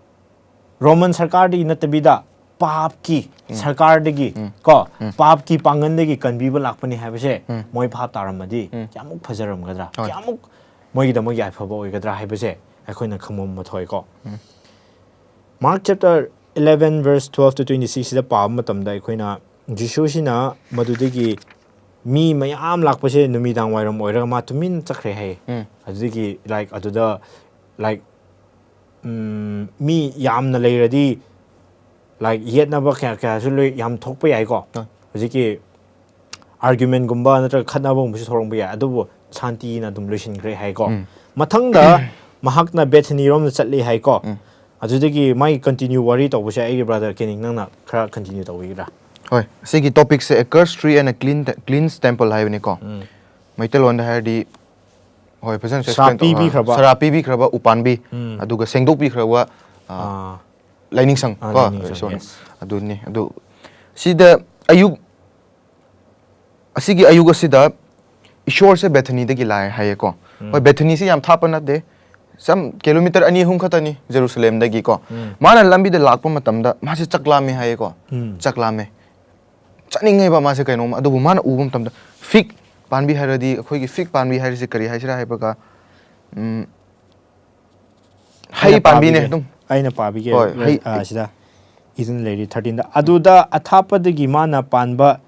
ꯔꯣꯃꯟ ꯁꯔꯀꯥꯔꯗꯒꯤ ꯅꯠꯇꯕꯤꯗ ꯄꯥꯞꯀꯤ ꯁꯔꯀꯥꯔꯗꯒꯤ ꯀꯣ, ꯄꯥꯞꯀꯤ ꯄꯥꯡꯒꯜꯗꯒꯤ ꯀꯟꯕꯤꯕ ꯂꯥꯛꯄꯅꯤ ꯍꯥꯏꯕꯁꯦ ꯃꯣꯏ ꯚꯥꯞ ꯇꯥꯔꯝꯃꯗꯤ ꯀꯌꯥꯃꯨꯛ ꯐꯖꯔꯝꯒꯗ꯭ꯔꯥ? ꯍꯣꯏ꯫ ꯀꯌꯥꯃꯨꯛ ꯃꯣꯏꯒꯤꯗꯃꯛ ꯌꯥꯏꯐꯕ ꯑꯣꯏꯒꯗ꯭ꯔꯥ ꯍꯥꯏꯕꯁꯦ ꯑꯩꯈꯣꯏꯅ ꯈꯪꯕ ꯃꯊꯧ ꯇꯥꯏꯀꯣ꯫ Mark chapter eleven verse twelve to twenty six ꯁꯤꯗ ꯄꯥꯕ ꯃꯇꯝꯗ ꯑꯩꯈꯣꯏꯅ ꯖꯤꯁꯨꯁꯤꯅ ꯃꯗꯨꯗꯒꯤ ꯃꯤ ꯃꯌꯥꯝ ꯂꯥꯛꯄꯁꯦ ꯅꯨꯃꯤꯗꯥꯡ ꯋꯥꯏꯔꯝ ꯑꯣꯏꯔꯒ ꯃꯥ ꯇꯨꯃꯤꯟ ꯆꯠꯈ꯭ꯔꯦ ꯍꯥꯏꯌꯦ꯫ ꯑꯗꯨꯗꯒꯤ, like, ꯑꯗꯨꯗ, like, ꯎꯝ, ꯃꯤ ꯌꯥꯝꯅ ꯂꯩꯔꯗꯤ, like, ꯌꯦꯠꯅꯕ ꯀꯌꯥ ꯀꯌꯥꯁꯨ ꯂꯣꯏ ꯌꯥꯝ ꯊꯣꯛꯄ ꯌꯥꯏꯀꯣ꯫ ꯍꯣꯏ꯫ ꯍꯧꯖꯤꯛꯀꯤ argumentꯒꯨꯝꯕ ꯅꯠꯇ꯭ꯔꯒ ꯈꯠꯅꯕꯒꯨꯝꯕꯁꯨ ꯊꯣꯛꯂꯝꯕ ꯌꯥꯏ, ꯑꯗꯨꯕꯨ ꯁꯥꯟꯇꯤꯅ ꯑꯗꯨꯝ ꯂꯣꯏꯁꯤꯟꯈ꯭ꯔꯦ ꯍꯥꯏꯀꯣ꯫ ꯃꯊꯪꯗ ꯃꯍꯥꯛꯅ ꯕꯦꯊꯅꯤꯔꯣꯝꯗ ꯆꯠꯂꯤ ꯍꯥꯏꯀꯣ꯫ ꯑꯗꯨꯗꯒꯤ ꯃꯥꯒꯤ continue ꯋꯥꯔꯤ ꯇꯧꯕꯁꯦ ꯑꯩꯒꯤ brother ꯀꯦꯅꯤꯡ ꯅꯪꯅ ꯈꯔ continue ꯇꯧꯕꯤꯒꯗ꯭ꯔꯥ? ꯍꯣꯏ, ꯁꯤꯒꯤ topicꯁꯦ A Cursed Tree and a Clean, Cleansed Temple ꯍꯥꯏꯕꯅꯤꯀꯣ꯫ ꯃꯩꯇꯩꯂꯣꯟꯗ ꯍꯥꯏꯔꯗꯤ, ꯍꯣꯏ, ꯐꯖꯅ ꯁ꯭ꯔꯥꯞ explain ꯇꯧ-, ꯄꯤꯕꯤꯈ꯭ꯔꯕ꯫ ꯁ꯭ꯔꯥꯞ ꯄꯤꯕꯤꯈ꯭ꯔꯕ ꯎꯄꯥꯝꯕꯤ, ꯎꯝ꯫ ꯑꯗꯨꯒ ꯁꯦꯡꯗꯣꯛꯄꯤꯈ꯭ꯔꯕ, ꯑ, ꯑꯥ꯫ ꯂꯥꯏꯅꯤꯡꯁꯪ ꯑꯥ, ꯀꯣ, ꯂꯥꯏꯅꯤꯡꯁꯪ, ꯏꯁꯣꯔꯅ꯫ Yes꯫ ꯑꯗꯨꯅꯤ, ꯑꯗꯨ ꯁꯤꯗ ꯑꯌꯨꯛ, ꯑꯁꯤꯒꯤ ꯑꯌꯨꯛ ꯑꯁꯤꯗ ꯏꯁꯣꯔꯁꯦ ꯕꯦꯊꯅꯤꯗꯒꯤ ꯂꯥꯛꯑꯦ ꯍꯥꯏꯌꯦꯀꯣ꯫ ꯎꯝ꯫ ꯍꯣꯏ, ꯕꯦꯊꯅꯤꯁꯤ ꯌꯥꯝ ꯊꯥꯞꯄ ꯅꯠꯇꯦ, some kilometre ꯑꯅꯤ ꯑꯍꯨꯝ ꯈꯛꯇꯅꯤ ꯖꯦꯔꯨꯁꯂꯦꯝꯗꯒꯤꯀꯣ꯫ ꯎꯝ꯫ ꯃꯥꯅ ꯂꯝꯕꯤꯗ ꯂꯥꯛꯄ ꯃꯇꯝꯗ ꯃꯥꯁꯦ ꯆꯥꯛ ꯂꯥꯝꯃꯦ ꯍꯥꯏꯌꯦꯀꯣ꯫ ꯎꯝ꯫ ꯆꯥꯛ ꯂꯥꯝꯃꯦ, ꯆꯥꯅꯤꯡꯉꯦꯕ ꯃꯥꯁꯦ ꯀꯩꯅꯣꯝꯃ, ꯑꯗꯨꯕꯨ ꯃꯥꯅ ꯎꯕ ꯃꯇꯝꯗ fig ꯄꯥꯝꯕꯤ ꯍꯥꯏꯔꯗꯤ, ꯑꯩꯈꯣꯏꯒꯤ fig ꯄꯥꯝꯕꯤ ꯍꯥꯏꯔꯤꯁꯦ ꯀꯔꯤ ꯍꯥꯏꯁꯤꯔꯥ ꯍꯥꯏꯕꯒ, ꯎꯝ, ꯍꯩ ꯍꯩꯅ ꯄꯥꯝꯕꯤꯅꯦ ꯄꯥꯝꯕꯤꯅꯦ꯫ ꯑꯗꯨꯝ꯫ ꯑꯩꯅ ꯄꯥꯕꯤꯒꯦ꯫ ꯍꯣꯏ, ꯍꯩ- ꯑ, ꯁꯤꯗ ꯏꯗꯨꯅ ꯂꯩꯔꯤ ꯊꯥꯔꯇꯤꯟꯗ꯫ ꯑꯗꯨꯗ ꯑꯊꯥꯞꯄꯗꯒꯤ ꯃꯥꯅ ꯄꯥꯟꯕ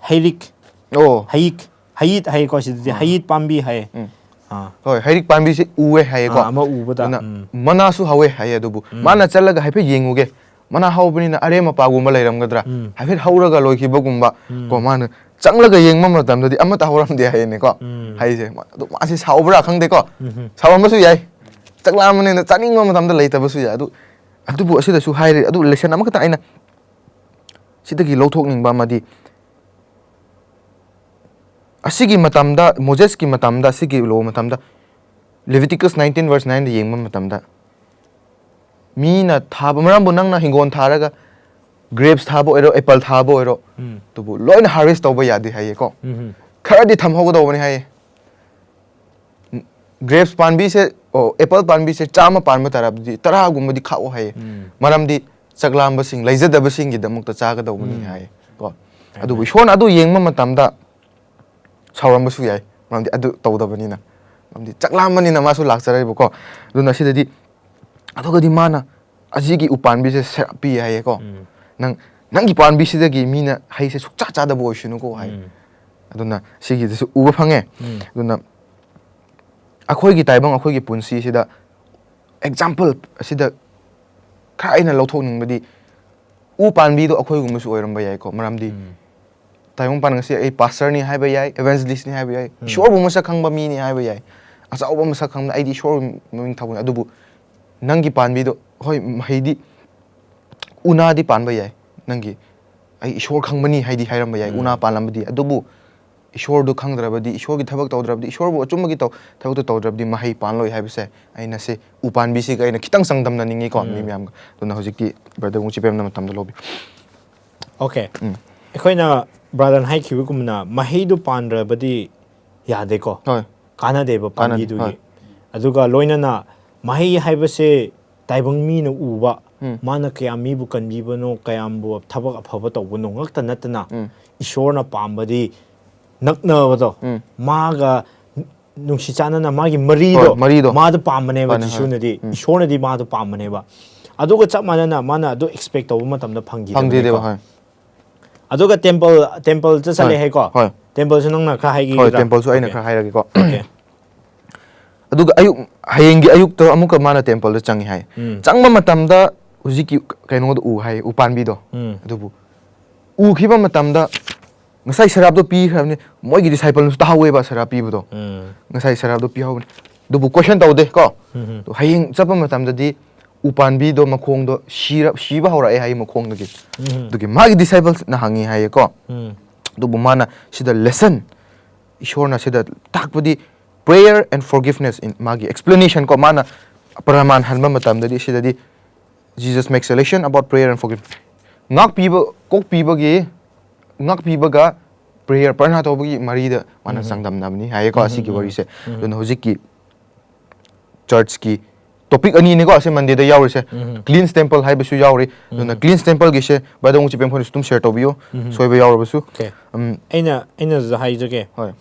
ꯍꯩꯔꯤꯛ, ꯑꯣ ꯍꯩꯌꯤꯠ, ꯍꯩꯌꯤꯠ ꯍꯥꯏꯌꯦꯀꯣ꯫ ꯁꯤꯗꯗꯤ ꯍꯩꯌꯤꯠ ꯄꯥꯝꯕꯤ ꯍꯥꯏꯌꯦ꯫ ꯎꯝ꯫ ꯑꯥ, ꯍꯣꯏ, ꯍꯩꯔꯤꯛ ꯄꯥꯝꯕꯤꯁꯦ ꯎꯋꯦ ꯍꯥꯏꯌꯦꯀꯣ꯫ ꯑꯥ, ꯑꯃ ꯎꯕꯗ, ꯑꯗꯨꯅ ꯎꯝ꯫ ꯃꯅꯥꯁꯨ ꯍꯧꯋꯦ ꯍꯥꯏꯌꯦ꯫ ꯑꯗꯨꯕꯨ ꯃꯅꯥ ꯆꯠꯂꯒ ꯍꯥꯏꯐꯦꯠ ꯌꯦꯡꯉꯨꯒꯦ, ꯃꯅꯥ ꯍꯧꯕꯅꯤꯅ ꯑꯔꯦꯝ ꯑꯄꯥꯒꯨꯝꯕ ꯂꯩꯔꯝꯒꯗ꯭ꯔꯥ, ꯎꯝ꯫ ꯍꯥꯏꯐꯦꯠ ꯍꯧꯔꯒ ꯂꯣꯏꯈꯤꯕꯒꯨꯝꯕ꯫ ꯎꯝ꯫ ꯀꯣ, ꯃꯥꯅ ꯆꯪꯂꯒ ꯌꯦꯡꯕ ꯃꯇꯝꯗꯗꯤ ꯑꯃꯠꯇ ꯍꯧꯔꯝꯗꯦ ꯍꯥꯏꯌꯦꯅꯦꯀꯣ꯫ ꯎꯝ꯫ ꯍꯩꯁꯦ ꯃꯥ-, ꯑꯗꯨ ꯃꯥꯁꯦ ꯁꯥꯎꯕ꯭ꯔꯥ ꯈꯪꯗꯦꯀꯣ꯫ ꯎꯝ꯫ ꯁꯥꯎꯔꯝꯕꯁꯨ ꯌꯥꯏ, ꯆꯥꯛ ꯂꯥꯝꯕꯅꯤꯅ ꯆꯥꯅꯤꯡꯕ ꯃꯇꯝꯗ ꯂꯩꯇꯕꯁꯨ ꯌꯥꯏ꯫ ꯑꯗꯨ, ꯑꯗꯨꯕꯨ ꯑꯁꯤꯗꯁꯨ ꯍꯥꯏꯔꯤ꯫ ꯑꯗꯨ ꯂꯦꯁꯟ ꯑꯃꯈꯛꯇ ꯑꯩꯅ ꯁꯤꯗꯒꯤ ꯂꯧꯊꯣꯛꯅꯤꯡꯕ ꯑꯃꯗꯤ, ꯑꯁꯤꯒꯤ ꯃꯇꯝꯗ, ꯃꯣꯖꯦꯁꯀꯤ ꯃꯇꯝꯗ, ꯑꯁꯤꯒꯤ ꯂꯣ ꯃꯇꯝꯗ, ꯂꯤꯚꯤꯇꯤꯀꯁ ꯅꯥꯏꯟꯇꯤꯟ ꯚꯔꯁ ꯅꯥꯏꯟꯗ ꯌꯦꯡꯕ ꯃꯇꯝꯗ, ꯃꯤꯅ ꯊꯥꯕ, ꯃꯔꯝꯕꯨ ꯅꯪꯅ ꯍꯤꯡꯒꯣꯜ ꯊꯥꯔꯒ, ꯒ꯭ꯔꯦꯞꯁ ꯊꯥꯕ ꯑꯣꯏꯔꯣ, ꯑꯦꯄꯜ ꯊꯥꯕ ꯑꯣꯏꯔꯣ, ꯎꯝ꯫ ꯑꯗꯨꯕꯨ ꯂꯣꯏꯅ ꯍꯥꯔꯚꯦꯁ ꯇꯧꯕ ꯌꯥꯗꯦ ꯍꯥꯏꯌꯦꯀꯣ꯫ ꯎꯝ꯫ ꯈꯔꯗꯤ ꯊꯝꯍꯧꯒꯗꯧꯕꯅꯤ ꯍꯥꯏꯌꯦ꯫ ꯒ꯭ꯔꯦꯞꯁ ꯄꯥꯝꯕꯤꯁꯦ, ꯑꯣ, ꯑꯦꯄꯜ ꯄꯥꯝꯕꯤꯁꯦ ꯆꯥꯝꯃ ꯄꯥꯟꯕ ꯇꯥꯔꯕꯗꯤ ꯇꯔꯥꯒꯨꯝꯕꯗꯤ ꯈꯥꯛꯑꯣ ꯍꯥꯏꯌꯦ꯫ ꯎꯝ꯫ ꯃꯔꯝꯗꯤ ꯆꯥꯛꯂꯥꯝꯕꯁꯤꯡ, ꯂꯩꯖꯗꯕꯁꯤꯡꯒꯤꯗꯃꯛꯇ ꯆꯥꯒꯗꯧꯕꯅꯤ ꯎꯝ꯫ ꯍꯥꯏꯌꯦ ꯀꯣ꯫ ꯑꯗꯨꯕꯨ ꯏꯁꯣꯔꯅ ꯑꯗꯨ ꯌꯦꯡꯕ ꯃꯇꯝꯗ ꯁꯥꯎꯔꯝꯕꯁꯨ ꯌꯥꯏ, ꯃꯔꯝꯗꯤ ꯑꯗꯨ ꯇꯧꯗꯕꯅꯤꯅ꯫ ꯃꯔꯝꯗꯤ ꯆꯥꯛꯂꯥꯝꯕꯅꯤꯅ ꯃꯥꯁꯨ ꯂꯥꯛꯆꯔꯛꯏꯕꯀꯣ꯫ ꯑꯗꯨꯅ ꯁꯤꯗꯗꯤ, ꯑꯗꯨꯒꯗꯤ ꯃꯥꯅ ꯑꯁꯤꯒꯤ ꯎꯄꯥꯝꯕꯤꯁꯦ ꯁꯦꯔꯥꯞ ꯄꯤ ꯍꯥꯏꯌꯦꯀꯣ꯫ ꯎꯝ꯫ ꯅꯪ, ꯅꯪꯒꯤ ꯄꯥꯝꯕꯤꯁꯤꯗꯒꯤ ꯃꯤꯅ ꯍꯩꯁꯦ ꯁꯨꯛꯆꯥ ꯆꯥꯗꯕ ꯑꯣꯏꯁꯅꯨꯀꯣ ꯍꯥꯏ꯫ ꯎꯝ꯫ ꯑꯗꯨꯅ ꯁꯤꯒꯤꯗꯁꯨ ꯎꯕ ꯐꯪꯉꯦ꯫ ꯎꯝ꯫ ꯑꯗꯨꯅ ꯑꯩꯈꯣꯏꯒꯤ ꯇꯥꯏꯕꯪ, ꯑꯩꯈꯣꯏꯒꯤ ꯄꯨꯟꯁꯤꯁꯤꯗ ꯑꯦꯛꯖꯥꯝꯄꯜ ꯑꯁꯤꯗ ꯈꯔ ꯑꯩꯅ ꯂꯧꯊꯣꯛꯅꯤꯡꯕꯗꯤ, ꯎ ꯄꯥꯝꯕꯤꯗꯣ ꯑꯩꯈꯣꯏꯒꯨꯝꯕꯁꯨ ꯑꯣꯏꯔꯝꯕ ꯌꯥꯏꯀꯣ꯫ ꯃꯔꯝꯗꯤ ꯎꯝ꯫ ꯇꯥꯏꯕꯪ ꯄꯥꯟ ꯉꯁꯤ ꯑꯩ ꯄꯥꯁꯇꯔꯅꯤ ꯍꯥꯏꯕ ꯌꯥꯏ, ꯏꯚꯦꯟꯖꯂꯤꯁꯅꯤ ꯍꯥꯏꯕ ꯌꯥꯏ, ꯏꯁꯣꯔꯕꯨ ꯃꯁꯛ ꯈꯪꯕ ꯃꯤꯅꯤ ꯍꯥꯏꯕ ꯌꯥꯏ, ꯑꯆꯧꯕ ꯃꯁꯛ ꯈꯪꯕ, ꯑꯩꯗꯤ ꯏꯁꯣꯔ ꯃꯃꯤꯡ ꯊꯧꯕꯅꯤ꯫ ꯑꯗꯨꯕꯨ ꯅꯪꯒꯤ ꯄꯥꯝꯕꯤꯗꯣ, ꯍꯣꯏ, ꯃꯍꯩꯗꯤ ꯎꯅꯥꯗꯤ ꯄꯥꯟꯕ ꯌꯥꯏ, ꯅꯪꯒꯤ "ꯑꯩ ꯏꯁꯣꯔ ꯈꯪꯕꯅꯤ" ꯍꯥꯏꯗꯤ ꯍꯥꯏꯔꯝꯕ ꯌꯥꯏ, ꯎꯅꯥ ꯄꯥꯜꯂꯝꯕꯗꯤ꯫ ꯑꯗꯨꯕꯨ ꯏꯁꯣꯔꯗꯨ ꯈꯪꯗ꯭ꯔꯕꯗꯤ, ꯏꯁꯣꯔꯒꯤ ꯊꯕꯛ ꯇꯧꯗ꯭ꯔꯕꯗꯤ, ꯏꯁꯣꯔꯕꯨ ꯑꯆꯨꯝꯕꯒꯤ ꯇꯧ-, ꯊꯕꯛꯇꯨ ꯇꯧꯗ꯭ꯔꯕꯗꯤ ꯃꯍꯩ ꯄꯥꯜꯂꯣꯏ ꯍꯥꯏꯕꯁꯦ ꯑꯩꯅ ꯁꯤ ꯎꯄꯥꯝꯕꯤꯁꯤꯒ ꯑꯩꯅ ꯈꯤꯇꯪ ꯆꯥꯡꯗꯝꯅꯅꯤꯡꯉꯤꯀꯣ, ꯃꯤ ꯃꯌꯥꯝꯒ꯫ ꯑꯗꯨꯅ ꯍꯧꯖꯤꯛꯇꯤ ꯕ꯭ꯔꯗꯔ ꯋꯨꯡꯆꯤꯄꯦꯝꯅ ꯃꯇꯝꯗꯣ ꯂꯧꯕꯤꯌꯨ꯫ ꯑꯣꯀꯦ꯫ ꯑꯩꯈꯣꯏꯅ ꯕ꯭ꯔꯗꯔꯅ ꯍꯥꯏꯈꯤꯕꯒꯨꯝꯅ ꯃꯍꯩꯗꯨ ꯄꯥꯟꯗ꯭ꯔꯕꯗꯤ ꯌꯥꯗꯦꯀꯣ꯫ ꯍꯣꯏ꯫ ꯀꯥꯟꯅꯗꯦꯕ ꯀꯥꯟꯅꯗꯦ, ꯄꯥꯝꯕꯤꯗꯨꯒꯤ꯫ ꯍꯣꯏ꯫ ꯑꯗꯨꯒ ꯂꯣꯏꯅꯅ ꯃꯍꯩ ꯍꯥꯏꯕꯁꯦ ꯇꯥꯏꯕꯪ ꯃꯤꯅ ꯎꯕ, ꯎꯝ꯫ ꯃꯥꯅ ꯀꯌꯥꯝ ꯃꯤꯕꯨ ꯀꯟꯕꯤꯕꯅꯣ, ꯀꯌꯥꯝꯕꯨ ꯊꯕꯛ ꯑꯐꯕ ꯇꯧꯕꯅꯣ ꯉꯛꯇ ꯅꯠꯇꯅ, ꯎꯝ꯫ ꯏꯁꯣꯔꯅ ꯄꯥꯝꯕꯗꯤ ꯅꯛꯅꯕꯗꯣ, ꯎꯝ꯫ ꯃꯥꯒ ꯅꯨꯡꯁꯤ ꯆꯥꯟꯅꯅ ꯃꯥꯒꯤ ꯃꯔꯤꯗꯣ, ꯍꯣꯏ, ꯃꯔꯤꯗꯣ꯫ ꯃꯥꯗ ꯄꯥꯝꯕꯅꯦꯕ꯫ ꯃꯥꯅꯦ, ꯍꯣꯏ꯫ ꯖꯤꯁꯨꯅꯗꯤ, ꯎꯝ꯫ ꯏꯁꯣꯔꯅꯗꯤ ꯃꯥꯗ ꯄꯥꯝꯕꯅꯦꯕ꯫ ꯑꯗꯨꯒ ꯆꯞ ꯃꯥꯟꯅꯅ ꯃꯥꯅ ꯑꯗꯨ expect ꯇꯧꯕ ꯃꯇꯝꯗ ꯐꯪꯈꯤꯗꯕꯅꯤꯀꯣ꯫ ꯐꯪꯗꯦꯕ꯫ ꯍꯣꯏ. ꯑꯗꯨꯒ temple, temple ꯇ ꯆꯠꯂꯦ ꯍꯣꯏ. ꯍꯥꯏꯀꯣ꯫ ꯍꯣꯏ. Temple ꯁꯨ ꯅꯪꯅ ꯈꯔ ꯍꯣꯏ, ꯍꯥꯏꯒꯦꯔꯥ? temple ꯁꯨ ꯑꯩꯅ Okay. ꯈꯔ ꯍꯥꯏꯔꯒꯦꯀꯣ꯫ Okay. ꯑꯗꯨꯒ ꯑꯌꯨꯛ, ꯍꯌꯦꯡꯒꯤ ꯑꯌꯨꯛꯇ ꯑꯃꯨꯛꯀ ꯃꯥꯅ temple ꯗ ꯆꯪꯉꯤ ꯍꯥꯏ꯫ ꯎꯝ. ꯆꯪꯕ ꯃꯇꯝꯗ ꯍꯧꯖꯤꯛꯀꯤ ꯀꯩꯅꯣꯗꯣ ꯎ ꯍꯥꯏ, ꯎꯄꯥꯝꯕꯤꯗꯣ꯫ ꯎꯝ. ꯑꯗꯨꯕꯨ ꯎꯈꯤꯕ ꯃꯇꯝꯗ ꯉꯁꯥꯏ ꯁꯔꯥꯞꯇꯣ ꯄꯤꯈ꯭ꯔꯕꯅꯤ, ꯃꯣꯏꯒꯤ disciple ꯅꯁꯨ ꯇꯥꯍꯧꯋꯦꯕ ꯁꯔꯥꯞ ꯄꯤꯕꯗꯣ꯫ ꯎꯝ. ꯉꯁꯥꯏ ꯁꯔꯥꯞꯇꯣ ꯄꯤꯍꯧꯕꯅꯤ꯫ ꯑꯗꯨꯕꯨ question ꯇꯧꯗꯦ ꯀꯣ꯫ ꯎꯝ. ꯑꯗꯣ ꯍꯌꯦꯡ ꯆꯠꯄ ꯃꯇꯝꯗꯗꯤ ꯎꯄꯥꯝꯕꯤꯗꯣ ꯃꯈꯣꯡꯗꯣ ꯁꯤꯔ-, ꯁꯤꯕ ꯍꯧꯔꯛꯑꯦ ꯍꯥꯏꯌꯦ ꯃꯈꯣꯡꯗꯒꯤ꯫ ꯎꯝ. ꯑꯗꯨꯒꯤ ꯃꯥꯒꯤ disciple ꯅ ꯍꯪꯉꯤ ꯍꯥꯏꯌꯦꯀꯣ꯫ ꯎꯝ. ꯑꯗꯨꯕꯨ ꯃꯥꯅ ꯁꯤꯗ lesson, ꯏꯁꯣꯔꯅ ꯁꯤꯗ ꯇꯥꯛꯄꯗꯤ prayer and forgiveness in ꯃꯥꯒꯤ explanation ꯀꯣ, ꯃꯥꯅ ꯄ꯭ꯔꯃꯥꯟ ꯍꯟꯕ ꯃꯇꯝꯗꯗꯤ ꯁꯤꯗꯗꯤ Jesus makes a lesson about prayer and forgiveness. ꯉꯥꯛꯄꯤꯕ, ꯀꯣꯛꯄꯤꯕꯒꯤ, ꯉꯥꯛꯄꯤꯕꯒ prayer, ꯄ꯭ꯔꯊꯅꯥ ꯇꯧꯕꯒꯤ ꯃꯔꯤꯗ ꯃꯥꯅ ꯎꯝ. ꯆꯥꯡꯗꯝꯅꯕꯅꯤ ꯍꯥꯏꯌꯦꯀꯣ ꯎꯝ, ꯑꯁꯤꯒꯤ ꯎꯝ, ꯋꯥꯔꯤꯁꯦ꯫ ꯎꯝ. ꯑꯗꯨꯅ ꯍꯧꯖꯤꯛꯀꯤ church ꯀꯤ topic ꯑꯅꯤꯅꯦꯀꯣ ꯑꯁꯤ Monday ꯗ ꯌꯥꯎꯔꯤꯁꯦ꯫ ꯎꯝ. Cleanse temple ꯍꯥꯏꯕꯁꯨ ꯌꯥꯎꯔꯤ꯫ ꯑꯗꯨꯅ ꯎꯝ. Cleanse temple ꯒꯤꯁꯦ Brother ꯋꯥꯡꯆꯤꯄꯦꯝ ꯈꯣꯏꯅꯁꯨ ꯑꯗꯨꯝ share ꯇꯧꯕꯤꯌꯣ, ꯎꯝ. ꯁꯣꯏꯕ ꯌꯥꯎꯔꯕꯁꯨ꯫ Okay. ꯎꯝ, ꯑꯩꯅ, ꯑꯩꯅꯁꯨ ꯍꯥꯏꯖꯒꯦ꯫ ꯍꯣꯏ꯫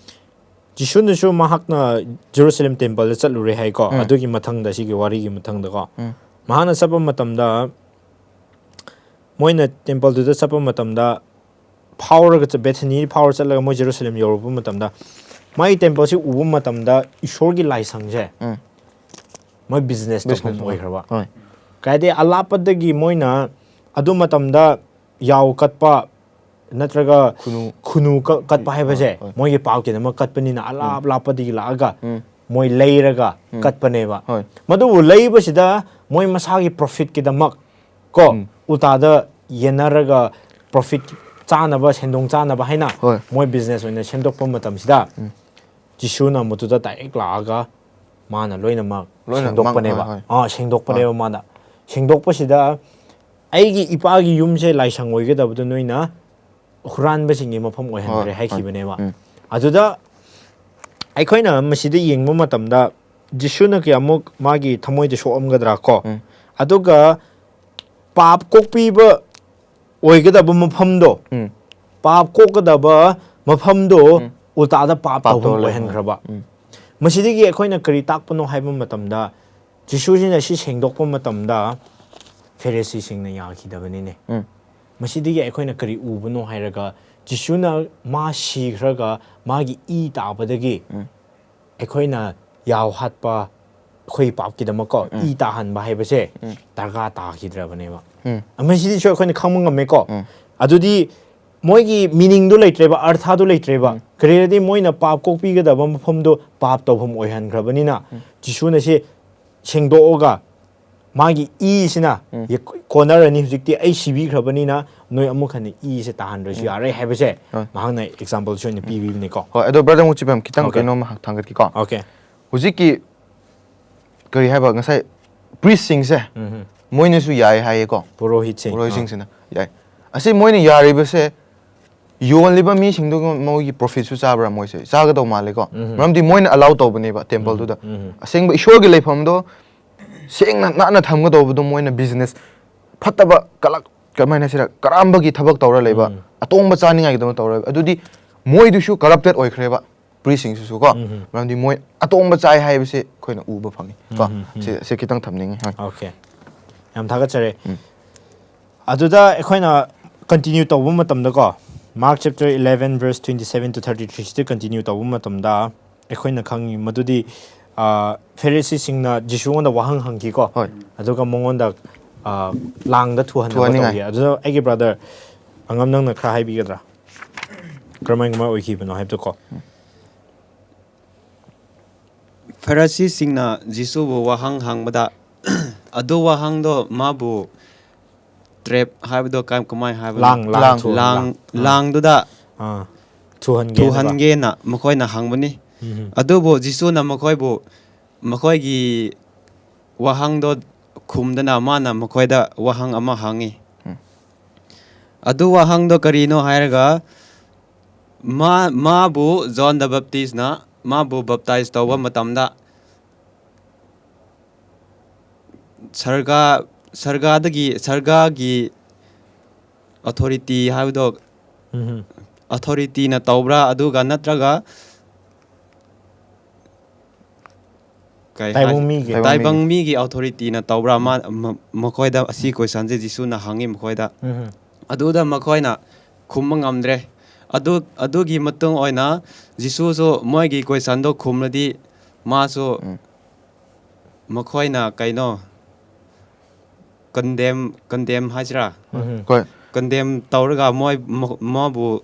ꯖꯤꯁꯨꯅꯁꯨ ꯃꯍꯥꯛꯅ ꯖꯦꯔꯨꯁꯂꯦꯝ temple ꯗ ꯆꯠꯂꯨꯔꯦ ꯍꯥꯏꯀꯣ꯫ ꯎꯝ. ꯑꯗꯨꯒꯤ ꯃꯊꯪꯗ, ꯁꯤꯒꯤ ꯋꯥꯔꯤꯒꯤ ꯃꯊꯪꯗꯀꯣ꯫ ꯎꯝ. ꯃꯍꯥꯛꯅ ꯆꯠꯄ ꯃꯇꯝꯗ, ꯃꯣꯏꯅ temple ꯗꯨꯗ ꯆꯠꯄ ꯃꯇꯝꯗ, ꯐꯥꯎꯔꯒ ꯆꯠ-, ꯕꯦꯊꯦꯅꯤ ꯐꯥꯎꯔ ꯆꯠꯂꯒ ꯃꯣꯏ ꯖꯦꯔꯨꯁꯂꯦꯝ ꯌꯧꯔꯨꯕ ꯃꯇꯝꯗ, ꯃꯥꯒꯤ temple ꯁꯤ ꯎꯕ ꯃꯇꯝꯗ ꯏꯁꯣꯔꯒꯤ ꯂꯥꯏꯁꯪꯁꯦ ꯎꯝ. ꯃꯣꯏ business ꯇꯧꯐꯝ Business ꯑꯣꯏꯈ꯭ꯔꯕ꯫ ꯍꯣꯏ꯫ ꯀꯥꯏꯗꯩ ꯑꯂꯥꯞꯄꯗꯒꯤ ꯃꯣꯏꯅ ꯑꯗꯨ ꯃꯇꯝꯗ ꯌꯥꯎ ꯀꯠꯄ ꯅꯠꯇ꯭ꯔꯒ ꯈꯨꯅꯨ꯫ ꯈꯨꯅꯨ ꯀ-, ꯀꯠꯄ ꯍꯥꯏꯕꯁꯦ ꯍꯣꯏ, ꯍꯣꯏ꯫ ꯃꯣꯏꯒꯤ ꯄꯥꯞꯀꯤꯗꯃꯛ ꯀꯠꯄꯅꯤꯅ ꯑꯂꯥꯞ ꯂꯥꯞꯄꯗꯒꯤ ꯂꯥꯛꯑꯒ ꯎꯝ. ꯃꯣꯏ ꯂꯩꯔꯒ ꯎꯝ. ꯀꯠꯄꯅꯦꯕ꯫ ꯍꯣꯏ꯫ ꯃꯗꯨꯕꯨ ꯂꯩꯕꯁꯤꯗ ꯃꯣꯏ ꯃꯁꯥꯒꯤ profit ꯀꯤꯗꯃꯛ ꯀꯣ, ꯎꯝ. ꯎꯜꯇꯥꯗ ꯌꯦꯟꯅꯔꯒ profit ꯆꯥꯅꯕ, ꯁꯦꯟꯗꯣꯡ ꯆꯥꯅꯕ ꯍꯥꯏꯅ ꯍꯣꯏ꯫ ꯃꯣꯏ business ꯑꯣꯏꯅ ꯁꯦꯝꯗꯣꯛꯄ ꯃꯇꯝꯁꯤꯗ ꯎꯝ. ꯖꯤꯁꯨꯅ ꯃꯗꯨꯗ direct ꯂꯥꯛꯑꯒ ꯃꯥꯅ ꯂꯣꯏꯅꯃꯛ ꯂꯣꯏꯅ ꯁꯦꯡꯗꯣꯛꯄꯅꯦꯕ꯫ ꯃꯥꯡ-, ꯍꯣꯏ, ꯑꯥ, ꯁꯦꯡꯗꯣꯛꯄꯅꯦꯕ ꯃꯥꯅ꯫ ꯁꯦꯡꯗꯣꯛꯄꯁꯤꯗ ꯑꯩꯒꯤ ꯏꯄꯥꯒꯤ ꯌꯨꯝꯁꯦ ꯂꯥꯏꯁꯪ ꯑꯣꯏꯒꯗꯕꯗꯨ ꯅꯣꯏꯅ ꯍꯨꯔꯥꯟꯕꯁꯤꯡꯒꯤ ꯃꯐꯝ ꯑꯣꯏꯍꯟꯈ꯭ꯔꯦ ꯍꯣꯏ, ꯍꯣꯏ꯫ ꯍꯥꯏꯈꯤꯕꯅꯦꯕ꯫ ꯎꯝ꯫ ꯑꯗꯨꯗ ꯑꯩꯈꯣꯏꯅ ꯃꯁꯤꯗ ꯌꯦꯡꯕ ꯃꯇꯝꯗ ꯖꯤꯁꯨꯅ ꯀꯌꯥꯃꯨꯛ ꯃꯥꯒꯤ ꯊꯃꯣꯏꯗ ꯁꯣꯛꯑꯝꯒꯗ꯭ꯔꯥ ꯀꯣ? ꯎꯝ꯫ ꯑꯗꯨꯒ ꯄꯥꯞ ꯀꯣꯛꯄꯤꯕ ꯑꯣꯏꯒꯗꯕ ꯃꯐꯝꯗꯣ, ꯎꯝ꯫ ꯄꯥꯞ ꯀꯣꯛꯀꯗꯕ ꯃꯐꯝꯗꯣ ꯎꯝ꯫ ꯎꯜꯇꯥꯗ ꯄꯥꯞ ꯄꯥꯞ ꯇꯧꯐꯝ ꯇꯧꯔ ꯂꯩ꯫ ꯑꯣꯏꯍꯟꯈ꯭ꯔꯕ꯫ ꯎꯝ꯫ ꯃꯁꯤꯗꯒꯤ ꯑꯩꯈꯣꯏꯅ ꯀꯔꯤ ꯇꯥꯛꯄꯅꯣ ꯍꯥꯏꯕ ꯃꯇꯝꯗ, ꯖꯤꯁꯨꯁꯤꯅ ꯁꯤ ꯁꯦꯡꯗꯣꯛꯄ ꯃꯇꯝꯗ, ꯐꯦꯔꯤꯁꯤꯁꯤꯡꯅ ꯌꯥꯈꯤꯗꯕꯅꯤꯅꯦ꯫ ꯎꯝ꯫ ꯃꯁꯤꯗꯒꯤ ꯑꯩꯈꯣꯏꯅ ꯀꯔꯤ ꯎꯕꯅꯣ ꯍꯥꯏꯔꯒ, ꯖꯤꯁꯨꯅ ꯃꯥ ꯁꯤꯈ꯭ꯔꯒ ꯃꯥꯒꯤ ꯏ ꯇꯥꯕꯗꯒꯤ ꯎꯝ꯫ ꯑꯩꯈꯣꯏꯅ ꯌꯥꯎ ꯍꯥꯠꯄ, ꯑꯩꯈꯣꯏ ꯄꯥꯞꯀꯤꯗꯃꯛꯀꯣ, ꯎꯝ꯫ ꯏ ꯇꯥꯍꯟꯕ ꯍꯥꯏꯕꯁꯦ ꯎꯝ꯫ ꯗꯔꯀꯥꯔ ꯇꯥꯈꯤꯗ꯭ꯔꯕꯅꯦꯕ꯫ ꯎꯝ꯫ ꯃꯁꯤꯗꯤꯁꯨ ꯑꯩꯈꯣꯏꯅ ꯈꯪꯕ ꯉꯝꯃꯦꯀꯣ꯫ ꯎꯝ꯫ ꯑꯗꯨꯗꯤ ꯃꯣꯏꯒꯤ ꯃꯤꯅꯤꯡꯗꯨ ꯂꯩꯇ꯭ꯔꯦꯕ, ꯑꯔꯊꯥꯗꯨ ꯂꯩꯇ꯭ꯔꯦꯕ꯫ ꯎꯝ꯫ ꯀꯔꯤꯒꯤꯗꯤ ꯃꯣꯏꯅ ꯄꯥꯞ ꯀꯣꯛꯄꯤꯒꯗꯕ ꯃꯐꯝꯗꯣ ꯄꯥꯞ ꯇꯧꯐꯝ ꯑꯣꯏꯍꯟꯈ꯭ꯔꯕꯅꯤꯅ, ꯖꯤꯁꯨꯅ ꯁꯤ ꯁꯦꯡꯗꯣꯛꯑꯒ ꯃꯥꯒꯤ ꯏꯁꯤꯅ ꯎꯝ꯫ ꯌꯦ-, ꯀꯣꯟꯅꯔꯅꯤ, ꯍꯧꯖꯤꯛꯇꯤ ꯑꯩ ꯁꯤꯕꯤꯈ꯭ꯔꯕꯅꯤꯅ ꯅꯣꯏ ꯑꯃꯨꯛ ꯍꯟꯅ ꯏꯁꯦ ꯇꯥꯍꯟꯗ꯭ꯔꯁꯨ ꯎꯝ꯫ ꯌꯥꯔꯦ ꯍꯥꯏꯕꯁꯦ ꯍꯣꯏ꯫ ꯃꯍꯥꯛꯅ ꯑꯦꯛꯖꯥꯝꯄꯜꯁꯨ ꯑꯣꯏꯅ ꯄꯤꯕꯤꯕꯅꯤꯀꯣ꯫ ꯍꯣꯏ, ꯑꯗꯣ ꯕ꯭ꯔꯗꯔ ꯃꯨꯆꯤꯕꯝ ꯈꯤꯇꯪ Okay. ꯀꯩꯅꯣꯝꯃ ꯍꯥ-, ꯊꯥꯡꯒꯠꯀꯦꯀꯣ꯫ Okay. ꯍꯧꯖꯤꯛꯀꯤ ꯀꯔꯤ ꯍꯥꯏꯕ, ꯉꯁꯥꯏ ꯄ꯭ꯔꯤꯁꯁꯤꯡꯁꯦ ꯎꯝ꯫ ꯃꯣꯏꯅꯁꯨ ꯌꯥꯏ ꯍꯥꯏꯌꯦꯀꯣ꯫ ꯄꯨꯔꯣꯍꯤꯠꯁꯤꯡ꯫ ꯄꯨꯔꯣꯍꯤꯠꯁꯤꯡꯁꯤꯅ ꯌꯥꯏ꯫ ꯑꯁꯤ ꯃꯣꯏꯅ ꯌꯥꯔꯤꯕꯁꯦ ꯌꯣꯜꯂꯤꯕ ꯃꯤꯁꯤꯡꯗꯨꯒ ꯃꯣꯏꯒꯤ ꯄ꯭ꯔꯣꯐꯤꯠꯁꯨ ꯆꯥꯕ꯭ꯔꯥ? ꯃꯣꯏꯁꯦ ꯆꯥꯒꯗꯧ ꯃꯥꯜꯂꯦꯀꯣ꯫ ꯎꯝ꯫ ꯃꯔꯝꯗꯤ ꯃꯣꯏꯅ ꯑꯂꯥꯎ ꯇꯧꯕꯅꯦꯕ ꯇꯦꯝꯄꯜꯗꯨꯗ꯫ ꯎꯝ꯫ ꯑꯁꯦꯡꯕ ꯏꯁꯣꯔꯒꯤ ꯂꯩꯐꯝꯗꯣ ꯁꯦꯡꯅ ꯅꯥꯟꯅ ꯊꯝꯒꯗꯧꯕꯗꯣ ꯃꯣꯏꯅ ꯕꯤꯖꯤꯅꯦꯁ ꯐꯠꯇꯕ ꯀꯂꯛ-, ꯀꯃꯥꯏꯅ ꯍꯥꯏꯁꯤꯔ, ꯀꯔꯥꯝꯕꯒꯤ ꯊꯕꯛ ꯇꯧꯔ ꯂꯩꯕ, ꯎꯝ꯫ ꯑꯇꯣꯡꯕ ꯆꯥꯅꯤꯡꯉꯥꯏꯒꯤꯗꯃꯛ ꯇꯧꯔ ꯂꯩꯕ꯫ ꯑꯗꯨꯗꯤ ꯃꯣꯏꯗꯨꯁꯨ ꯀꯔꯞꯇꯦꯠ ꯑꯣꯏꯈ꯭ꯔꯦꯕ, ꯄ꯭ꯔꯤꯁꯁꯤꯡꯁꯤꯁꯨ ꯀꯣ꯫ ꯎꯝ꯫ ꯃꯔꯝꯗꯤ ꯃꯣꯏ ꯑꯇꯣꯡꯕ ꯆꯥꯏ ꯍꯥꯏꯕꯁꯤ ꯑꯩꯈꯣꯏꯅ ꯎꯕ ꯐꯪꯉꯤ ꯀꯣ꯫ ꯎꯝ, ꯎꯝ, ꯎꯝ꯫ ꯁꯤ, ꯁꯤ ꯈꯤꯇꯪ ꯊꯝꯅꯤꯡꯉꯤ꯫ ꯍꯣꯏ꯫ Okay. ꯌꯥꯝ ꯊꯥꯒꯠꯆꯔꯤ꯫ ꯎꯝ꯫ ꯑꯗꯨꯗ ꯑꯩꯈꯣꯏꯅ continue ꯇꯧꯕ ꯃꯇꯝꯗꯀꯣ, Mark chapter eleven verse twenty seven to thirty three ꯁꯤꯗ continue ꯇꯧꯕ ꯃꯇꯝꯗ, ꯑꯩꯈꯣꯏꯅ ꯈꯪꯉꯤ ꯃꯗꯨꯗꯤ, ꯑ, ꯐꯦꯔꯤꯁꯤꯁꯤꯡꯅ ꯖꯤꯁꯨꯉꯣꯟꯗ ꯋꯥꯍꯪ ꯍꯪꯈꯤꯀꯣ꯫ ꯍꯣꯏ꯫ ꯑꯗꯨꯒ ꯃꯉꯣꯟꯗ, ꯑ, ꯂꯥꯡꯗ ꯊꯨꯍꯟꯅꯕ ꯊꯨꯍꯟꯅꯤꯡꯉꯥꯏ꯫ ꯇꯧꯈꯤ꯫ ꯑꯗꯨꯗ ꯑꯩꯒꯤ brother ꯑꯉꯝ, ꯅꯪꯅ ꯈꯔ ꯍꯥꯏꯕꯤꯒꯗ꯭ꯔꯥ? ꯀꯔꯝꯍꯥꯏ, ꯀꯃꯥꯏ ꯑꯣꯏꯈꯤꯕꯅꯣ ꯍꯥꯏꯕꯗꯨꯀꯣ꯫ ꯐꯔꯤꯁꯤꯁꯤꯡꯅ ꯖꯤꯁꯨꯕꯨ ꯋꯥꯍꯪ ꯍꯪꯕꯗ, ꯑꯗꯨ ꯋꯥꯍꯪꯗꯣ ꯃꯥꯕꯨ ꯇ꯭ꯔꯦꯞ ꯍꯥꯏꯕꯗꯣ ꯀ-, ꯀꯃꯥꯏ ꯍꯥꯏꯕꯅꯣ? ꯂꯥꯡ, ꯂꯥꯡ ꯂꯥꯡ꯫ ꯊꯨ-, ꯂꯥꯡ, ꯂꯥꯡ꯫ ꯑꯥ꯫ ꯂꯥꯡꯗꯨꯗ ꯑꯥ꯫ ꯊꯨꯍꯟꯒꯦꯅ꯫ ꯊꯨꯍꯟꯒꯦꯅ ꯃꯈꯣꯏꯅ ꯍꯪꯕꯅꯤ꯫ ꯎꯝ꯫ ꯑꯗꯨꯕꯨ ꯖꯤꯁꯨꯅ ꯃꯈꯣꯏꯕꯨ, ꯃꯈꯣꯏꯒꯤ ꯋꯥꯍꯪꯗꯣ ꯈꯨꯝꯗꯅ ꯃꯥꯅ ꯃꯈꯣꯏꯗ ꯋꯥꯍꯪ ꯑꯃ ꯍꯪꯉꯤ꯫ ꯎꯝ꯫ ꯑꯗꯨ ꯋꯥꯍꯪꯗꯣ ꯀꯔꯤꯅꯣ ꯍꯥꯏꯔꯒ, ꯃꯥ-, ꯃꯥꯕꯨ John the Baptistꯅ ꯃꯥꯕꯨ baptize ꯇꯧꯕ ꯃꯇꯝꯗ ꯁꯔꯒꯥ-, ꯁꯔꯒꯥꯗꯒꯤ, ꯁꯔꯒꯥꯒꯤ authority ꯍꯥꯏꯕꯗꯣ, ꯎꯝ꯫ authorityꯅ ꯇꯧꯕ꯭ꯔꯥ, ꯑꯗꯨꯒ ꯅꯠꯇ꯭ꯔꯒ ꯀꯩ ꯇꯥꯏꯕꯪ ꯍꯥꯏ- ꯃꯤꯒꯤ꯫ ꯇꯥꯏꯕꯪ ꯃꯤꯒꯤ ꯑꯣꯊꯣꯔꯤꯇꯤꯅ ꯇꯧꯕ꯭ꯔꯥ? ꯃꯥ- ꯃ- ꯃꯈꯣꯏꯗ ꯑꯁꯤ ꯀꯣꯏꯁꯟꯁꯦ ꯖꯤꯁꯨꯅ ꯍꯪꯉꯤ ꯃꯈꯣꯏꯗ꯫ ꯎꯝ ꯑꯗꯨꯗ ꯃꯈꯣꯏꯅ ꯈꯨꯝꯕ ꯉꯝꯗ꯭ꯔꯦ꯫ ꯑꯗꯨ ꯑꯗꯨꯒꯤ ꯃꯇꯨꯡ ꯑꯣꯏꯅ ꯖꯤꯁꯨꯁꯨ ꯃꯣꯏꯒꯤ ꯀꯣꯏꯁꯟꯗꯣ ꯈꯨꯝꯂꯗꯤ ꯃꯥꯁꯨ ꯎꯝ꯫ ꯃꯈꯣꯏꯅ ꯀꯩꯅꯣ ꯀꯟꯗꯦꯝ ꯀꯟꯗꯦꯝ ꯍꯥꯏꯁꯤꯔꯥ? ꯎꯝ ꯍꯣꯏ꯫ ꯀꯟꯗꯦꯝ ꯇꯧꯔꯒ ꯃꯣꯏ ꯃ- ꯃꯥꯕꯨ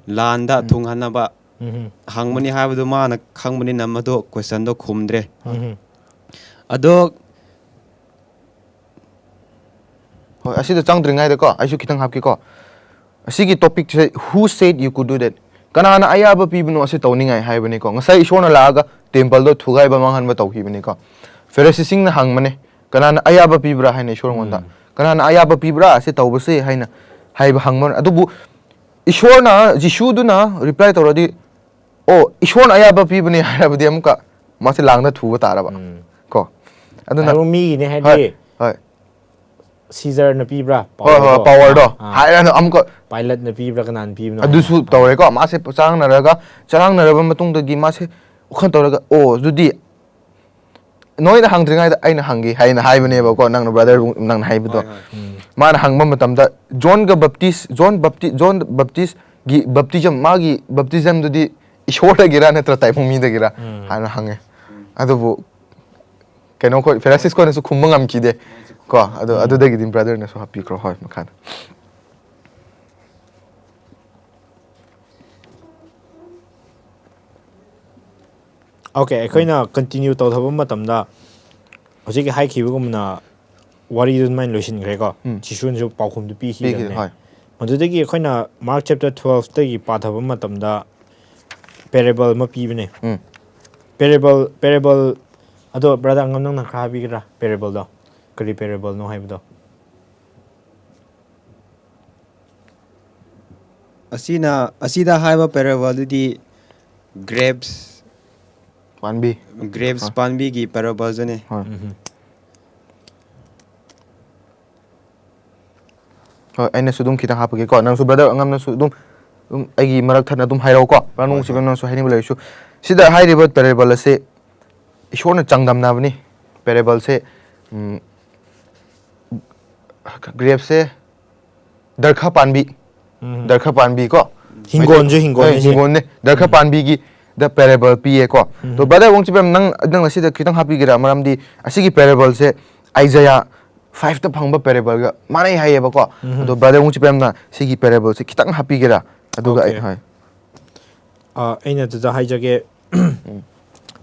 ꯂꯥꯟꯗ ꯊꯨꯡꯍꯟꯅꯕ ꯎꯝ ꯍꯪꯕꯅꯤ ꯍꯥꯏꯕꯗꯨ ꯃꯥꯅ ꯈꯪꯕꯅꯤꯅ ꯃꯗꯨ ꯀꯣꯏꯁꯟꯗꯣ ꯈꯨꯝꯗ꯭ꯔꯦ꯫ ꯎꯝ ꯑꯗꯣ ꯍꯣꯏ, ꯑꯁꯤꯗ ꯆꯪꯗ꯭ꯔꯤꯉꯩꯗꯀꯣ ꯑꯩꯁꯨ ꯈꯤꯇꯪ ꯍꯥꯞꯀꯦꯀꯣ꯫ ꯑꯁꯤꯒꯤ ꯇꯣꯄꯤꯛꯁꯦ, "Who said you could do that?" ꯀꯅꯥꯅ ꯑꯌꯥꯕ ꯄꯤꯕꯅꯣ ꯑꯁꯤ ꯇꯧꯅꯤꯡꯉꯥꯏ ꯍꯥꯏꯕꯅꯤꯀꯣ꯫ ꯉꯁꯥꯏ ꯏꯁꯣꯔꯅ ꯂꯥꯛꯑꯒ ꯇꯦꯝꯄꯜꯗꯣ ꯊꯨꯒꯥꯏꯕ ꯃꯥꯡꯍꯟꯕ ꯇꯧꯈꯤꯕꯅꯤꯀꯣ꯫ ꯐꯦꯔꯤꯁꯤꯁꯤꯡꯅ ꯍꯪꯕꯅꯦ, "ꯀꯅꯥꯅ ꯑꯌꯥꯕ ꯄꯤꯕ꯭ꯔꯥ?" ꯍꯥꯏꯅ ꯏꯁꯣꯔꯉꯣꯟꯗ꯫ "ꯀꯅꯥꯅ ꯑꯌꯥꯕ ꯄꯤꯕ꯭ꯔꯥ ꯑꯁꯤ ꯇꯧꯕꯁꯦ?" ꯍꯥꯏꯅ ꯍꯥꯏꯕ ꯍꯪꯕ꯫ ꯑꯗꯨꯕꯨ ꯏꯁꯣꯔꯅ, ꯖꯤꯁꯨꯗꯨꯅ ꯔꯤꯄ꯭ꯂꯥꯏ ꯇꯧꯔꯗꯤ, "ꯑꯣ, ꯏꯁꯣꯔꯅ ꯑꯌꯥꯕ ꯄꯤꯕꯅꯦ" ꯍꯥꯏꯔꯕꯗꯤ ꯑꯃꯨꯛꯀ ꯃꯥꯁꯦ ꯂꯥꯡꯗ ꯊꯨꯕ ꯇꯥꯔꯕ꯫ ꯎꯝ꯫ ꯀꯣ꯫ ꯑꯗꯨꯅ ꯇꯥꯏꯕꯪ ꯃꯤꯒꯤꯅꯦ ꯍꯥꯏꯗꯤ ꯍꯣꯏ, ꯍꯣꯏ꯫ ꯁꯤꯖꯔꯅ ꯄꯤꯕ꯭ꯔꯥ? ꯍꯣꯏ, ꯍꯣꯏ, ꯄꯥꯋꯔꯗꯣ? ꯄꯥꯋꯔꯗꯣ ꯑꯥ꯫ ꯍꯥꯏꯔꯅ ꯑꯃꯨꯛꯀ ꯄꯥꯏꯂꯠꯅ ꯄꯤꯕ꯭ꯔꯥ, ꯀꯅꯥꯅ ꯄꯤꯕꯅꯣ? ꯑꯗꯨꯁꯨ ꯍꯥꯏꯅ꯫ ꯇꯧꯔꯦꯀꯣ꯫ ꯃꯥꯁꯦ ꯆꯔꯥꯡꯅꯔꯒ, ꯆꯔꯥꯡꯅꯔꯕ ꯃꯇꯨꯡꯗꯒꯤ ꯃꯥꯁꯦ ꯋꯥꯈꯜ ꯇꯧꯔꯒ, "ꯑꯣ, ꯑꯗꯨꯗꯤ ꯅꯣꯏꯅ ꯍꯪꯗ꯭ꯔꯤꯉꯩꯗ ꯑꯩꯅ ꯍꯪꯒꯦ" ꯍꯥꯏꯅ ꯍꯥꯏꯕꯅꯦꯕꯀꯣ꯫ ꯅꯪꯅ ꯕ꯭ꯔꯗꯔ ꯅꯪꯅ ꯍꯥꯏꯕꯗꯣ꯫ ꯍꯣꯏ, ꯍꯣꯏ꯫ ꯎꯝ꯫ ꯃꯥꯅ ꯍꯪꯕ ꯃꯇꯝꯗ, "ꯖꯣꯟꯒ ꯕꯞꯇꯤꯁ, ꯖꯣꯟ ꯕꯞꯇꯤ-, ꯖꯣꯟ ꯕꯞꯇꯤꯁꯒꯤ ꯕꯞꯇꯤꯖꯝ, ꯃꯥꯒꯤ ꯕꯞꯇꯤꯖꯝꯗꯨꯗꯤ ꯏꯁꯣꯔꯗꯒꯤꯔ ꯅꯠꯇ꯭ꯔ ꯇꯥꯏꯕꯪ ꯃꯤꯗꯒꯤꯔ?" ꯎꯝ꯫ ꯍꯥꯏꯅ ꯍꯪꯉꯦ꯫ ꯑꯗꯨꯕꯨ ꯀꯩꯅꯣ ꯈꯣꯏ, ꯐꯦꯔꯥꯁꯤꯁ ꯈꯣꯏꯅꯁꯨ ꯈꯨꯝꯕ ꯉꯝꯈꯤꯗꯦ ꯀꯣ꯫ ꯑꯗꯨ, ꯑꯗꯨꯗꯒꯤꯗꯤ ꯕ꯭ꯔꯗꯔꯅꯁꯨ ꯍꯥꯞꯄꯤꯈ꯭ꯔꯣ꯫ ꯍꯣꯏ, ꯃꯈꯥꯗ꯫ ꯑꯣꯀꯦ, ꯑꯩꯈꯣꯏꯅ ꯀꯟꯇꯤꯅ꯭ꯌꯨ ꯇꯧꯊꯕ ꯃꯇꯝꯗ ꯍꯧꯖꯤꯛꯀꯤ ꯍꯥꯏꯈꯤꯕꯒꯨꯝꯅ ꯋꯥꯔꯤꯗꯨ ꯑꯗꯨꯃꯥꯏꯅ ꯂꯣꯏꯁꯤꯟꯈ꯭ꯔꯦꯀꯣ꯫ ꯎꯝ꯫ ꯖꯤꯁꯨꯅꯁꯨ ꯄꯥꯎꯈꯨꯝꯗꯨ ꯄꯤꯈꯤ, ꯄꯤꯈꯤꯕꯅꯦ꯫ ꯍꯣꯏ꯫ ꯃꯗꯨꯗꯒꯤ ꯑꯩꯈꯣꯏꯅ ꯃꯥꯔꯛ ꯆꯦꯞꯇꯔ ꯇꯨꯋꯦꯜꯐꯇꯒꯤ ꯄꯥꯊꯕ ꯃꯇꯝꯗ ꯄꯦꯔꯦꯕꯜ ꯑꯃ ꯄꯤꯕꯅꯦ꯫ ꯎꯝ꯫ ꯄꯦꯔꯦꯕꯜ, ꯄꯦꯔꯦꯕꯜ, ꯑꯗꯣ ꯕ꯭ꯔꯗꯔ ꯑꯉꯝ ꯅꯪꯅ ꯈꯔ ꯍꯥꯏꯕꯤꯒꯦꯔꯥ ꯄꯦꯔꯦꯕꯜꯗꯣ? ꯀꯔꯤ ꯄꯦꯔꯦꯕꯜꯅꯣ ꯍꯥꯏꯕꯗꯣ? ꯑꯁꯤꯅ ꯑꯁꯤꯗ ꯍꯥꯏꯕ ꯄꯦꯔꯦꯕꯜꯗꯨꯗꯤ ꯒ꯭ꯔꯦꯞꯁ ꯄꯥꯟꯕꯤ꯫ ꯒ꯭ꯔꯦꯞꯁ ꯍꯣꯏ꯫ ꯄꯥꯝꯕꯤꯒꯤ ꯄꯦꯔꯦꯕꯜꯗꯨꯅꯦ꯫ ꯍꯣꯏ꯫ ꯎꯝ꯫ ꯍꯣꯏ, ꯑꯩꯅꯁꯨ ꯑꯗꯨꯝ ꯈꯤꯇꯪ ꯍꯥꯞꯄꯒꯦꯀꯣ꯫ ꯅꯪꯁꯨ ꯕ꯭ꯔꯗꯔ ꯑꯉꯝꯅꯁꯨ ꯑꯗꯨꯝ, ꯑꯗꯨꯝ ꯑꯩꯒꯤ ꯃꯔꯛ ꯊꯠꯅ ꯑꯗꯨꯝ ꯍꯥꯏꯔꯛꯎꯀꯣ꯫ ꯕ꯭ꯔꯗꯔ ꯍꯣꯏ, ꯅꯨꯡꯁꯤꯕ ꯍꯣꯏ꯫ ꯅꯪꯁꯨ ꯍꯥꯏꯅꯤꯡꯕ ꯂꯩꯔꯁꯨ꯫ ꯁꯤꯗ ꯍꯥꯏꯔꯤꯕ ꯄꯦꯔꯦꯕꯜ ꯑꯁꯦ ꯏꯁꯣꯔꯅ ꯆꯥꯡꯗꯝꯅꯕꯅꯤ꯫ Parable ꯁꯦ, ꯎꯝ, grapes ꯁꯦ ꯗꯔꯈꯥ ꯄꯥꯟꯕꯤ, ꯎꯝ꯫ ꯗꯔꯈꯥ ꯄꯥꯟꯕꯤ ꯀꯣ, ꯍꯤꯡꯒꯣꯟꯁꯨ ꯍꯤꯡꯒꯣꯟꯅꯦ ꯍꯣꯏ, ꯁꯤ꯫ ꯍꯤꯡꯒꯣꯟꯅꯦ꯫ ꯗꯔꯈꯥ ꯎꯝ꯫ ꯄꯥꯟꯕꯤꯒꯤ the parable ꯄꯤꯌꯦꯀꯣ꯫ ꯎꯝ꯫ ꯑꯗꯣ brother ꯋꯥꯡꯆꯤꯄꯦꯝ, ꯅꯪ, ꯅꯪ ꯑꯁꯤꯗ ꯈꯤꯇꯪ ꯍꯥꯞꯄꯤꯒꯦꯔꯥ? ꯃꯔꯝꯗꯤ ꯑꯁꯤꯒꯤ parable ꯁꯦ Isaiah five ꯇ ꯐꯪꯕ parable ꯒ ꯃꯥꯟꯅꯩ ꯍꯥꯏꯌꯦꯕꯀꯣ꯫ ꯎꯝ꯫ ꯑꯗꯣ brother ꯋꯥꯡꯆꯤꯄꯦꯝꯅ ꯁꯤꯒꯤ parable ꯁꯦ ꯈꯤꯇꯪ ꯍꯥꯞꯄꯤꯒꯦꯔꯥ? ꯑꯗꯨꯒ ꯑꯩ, Okay꯫ ꯍꯣꯏ꯫ ꯑ, ꯑꯩꯅ ꯑꯗꯨꯗ ꯍꯥꯏꯖꯒꯦ꯫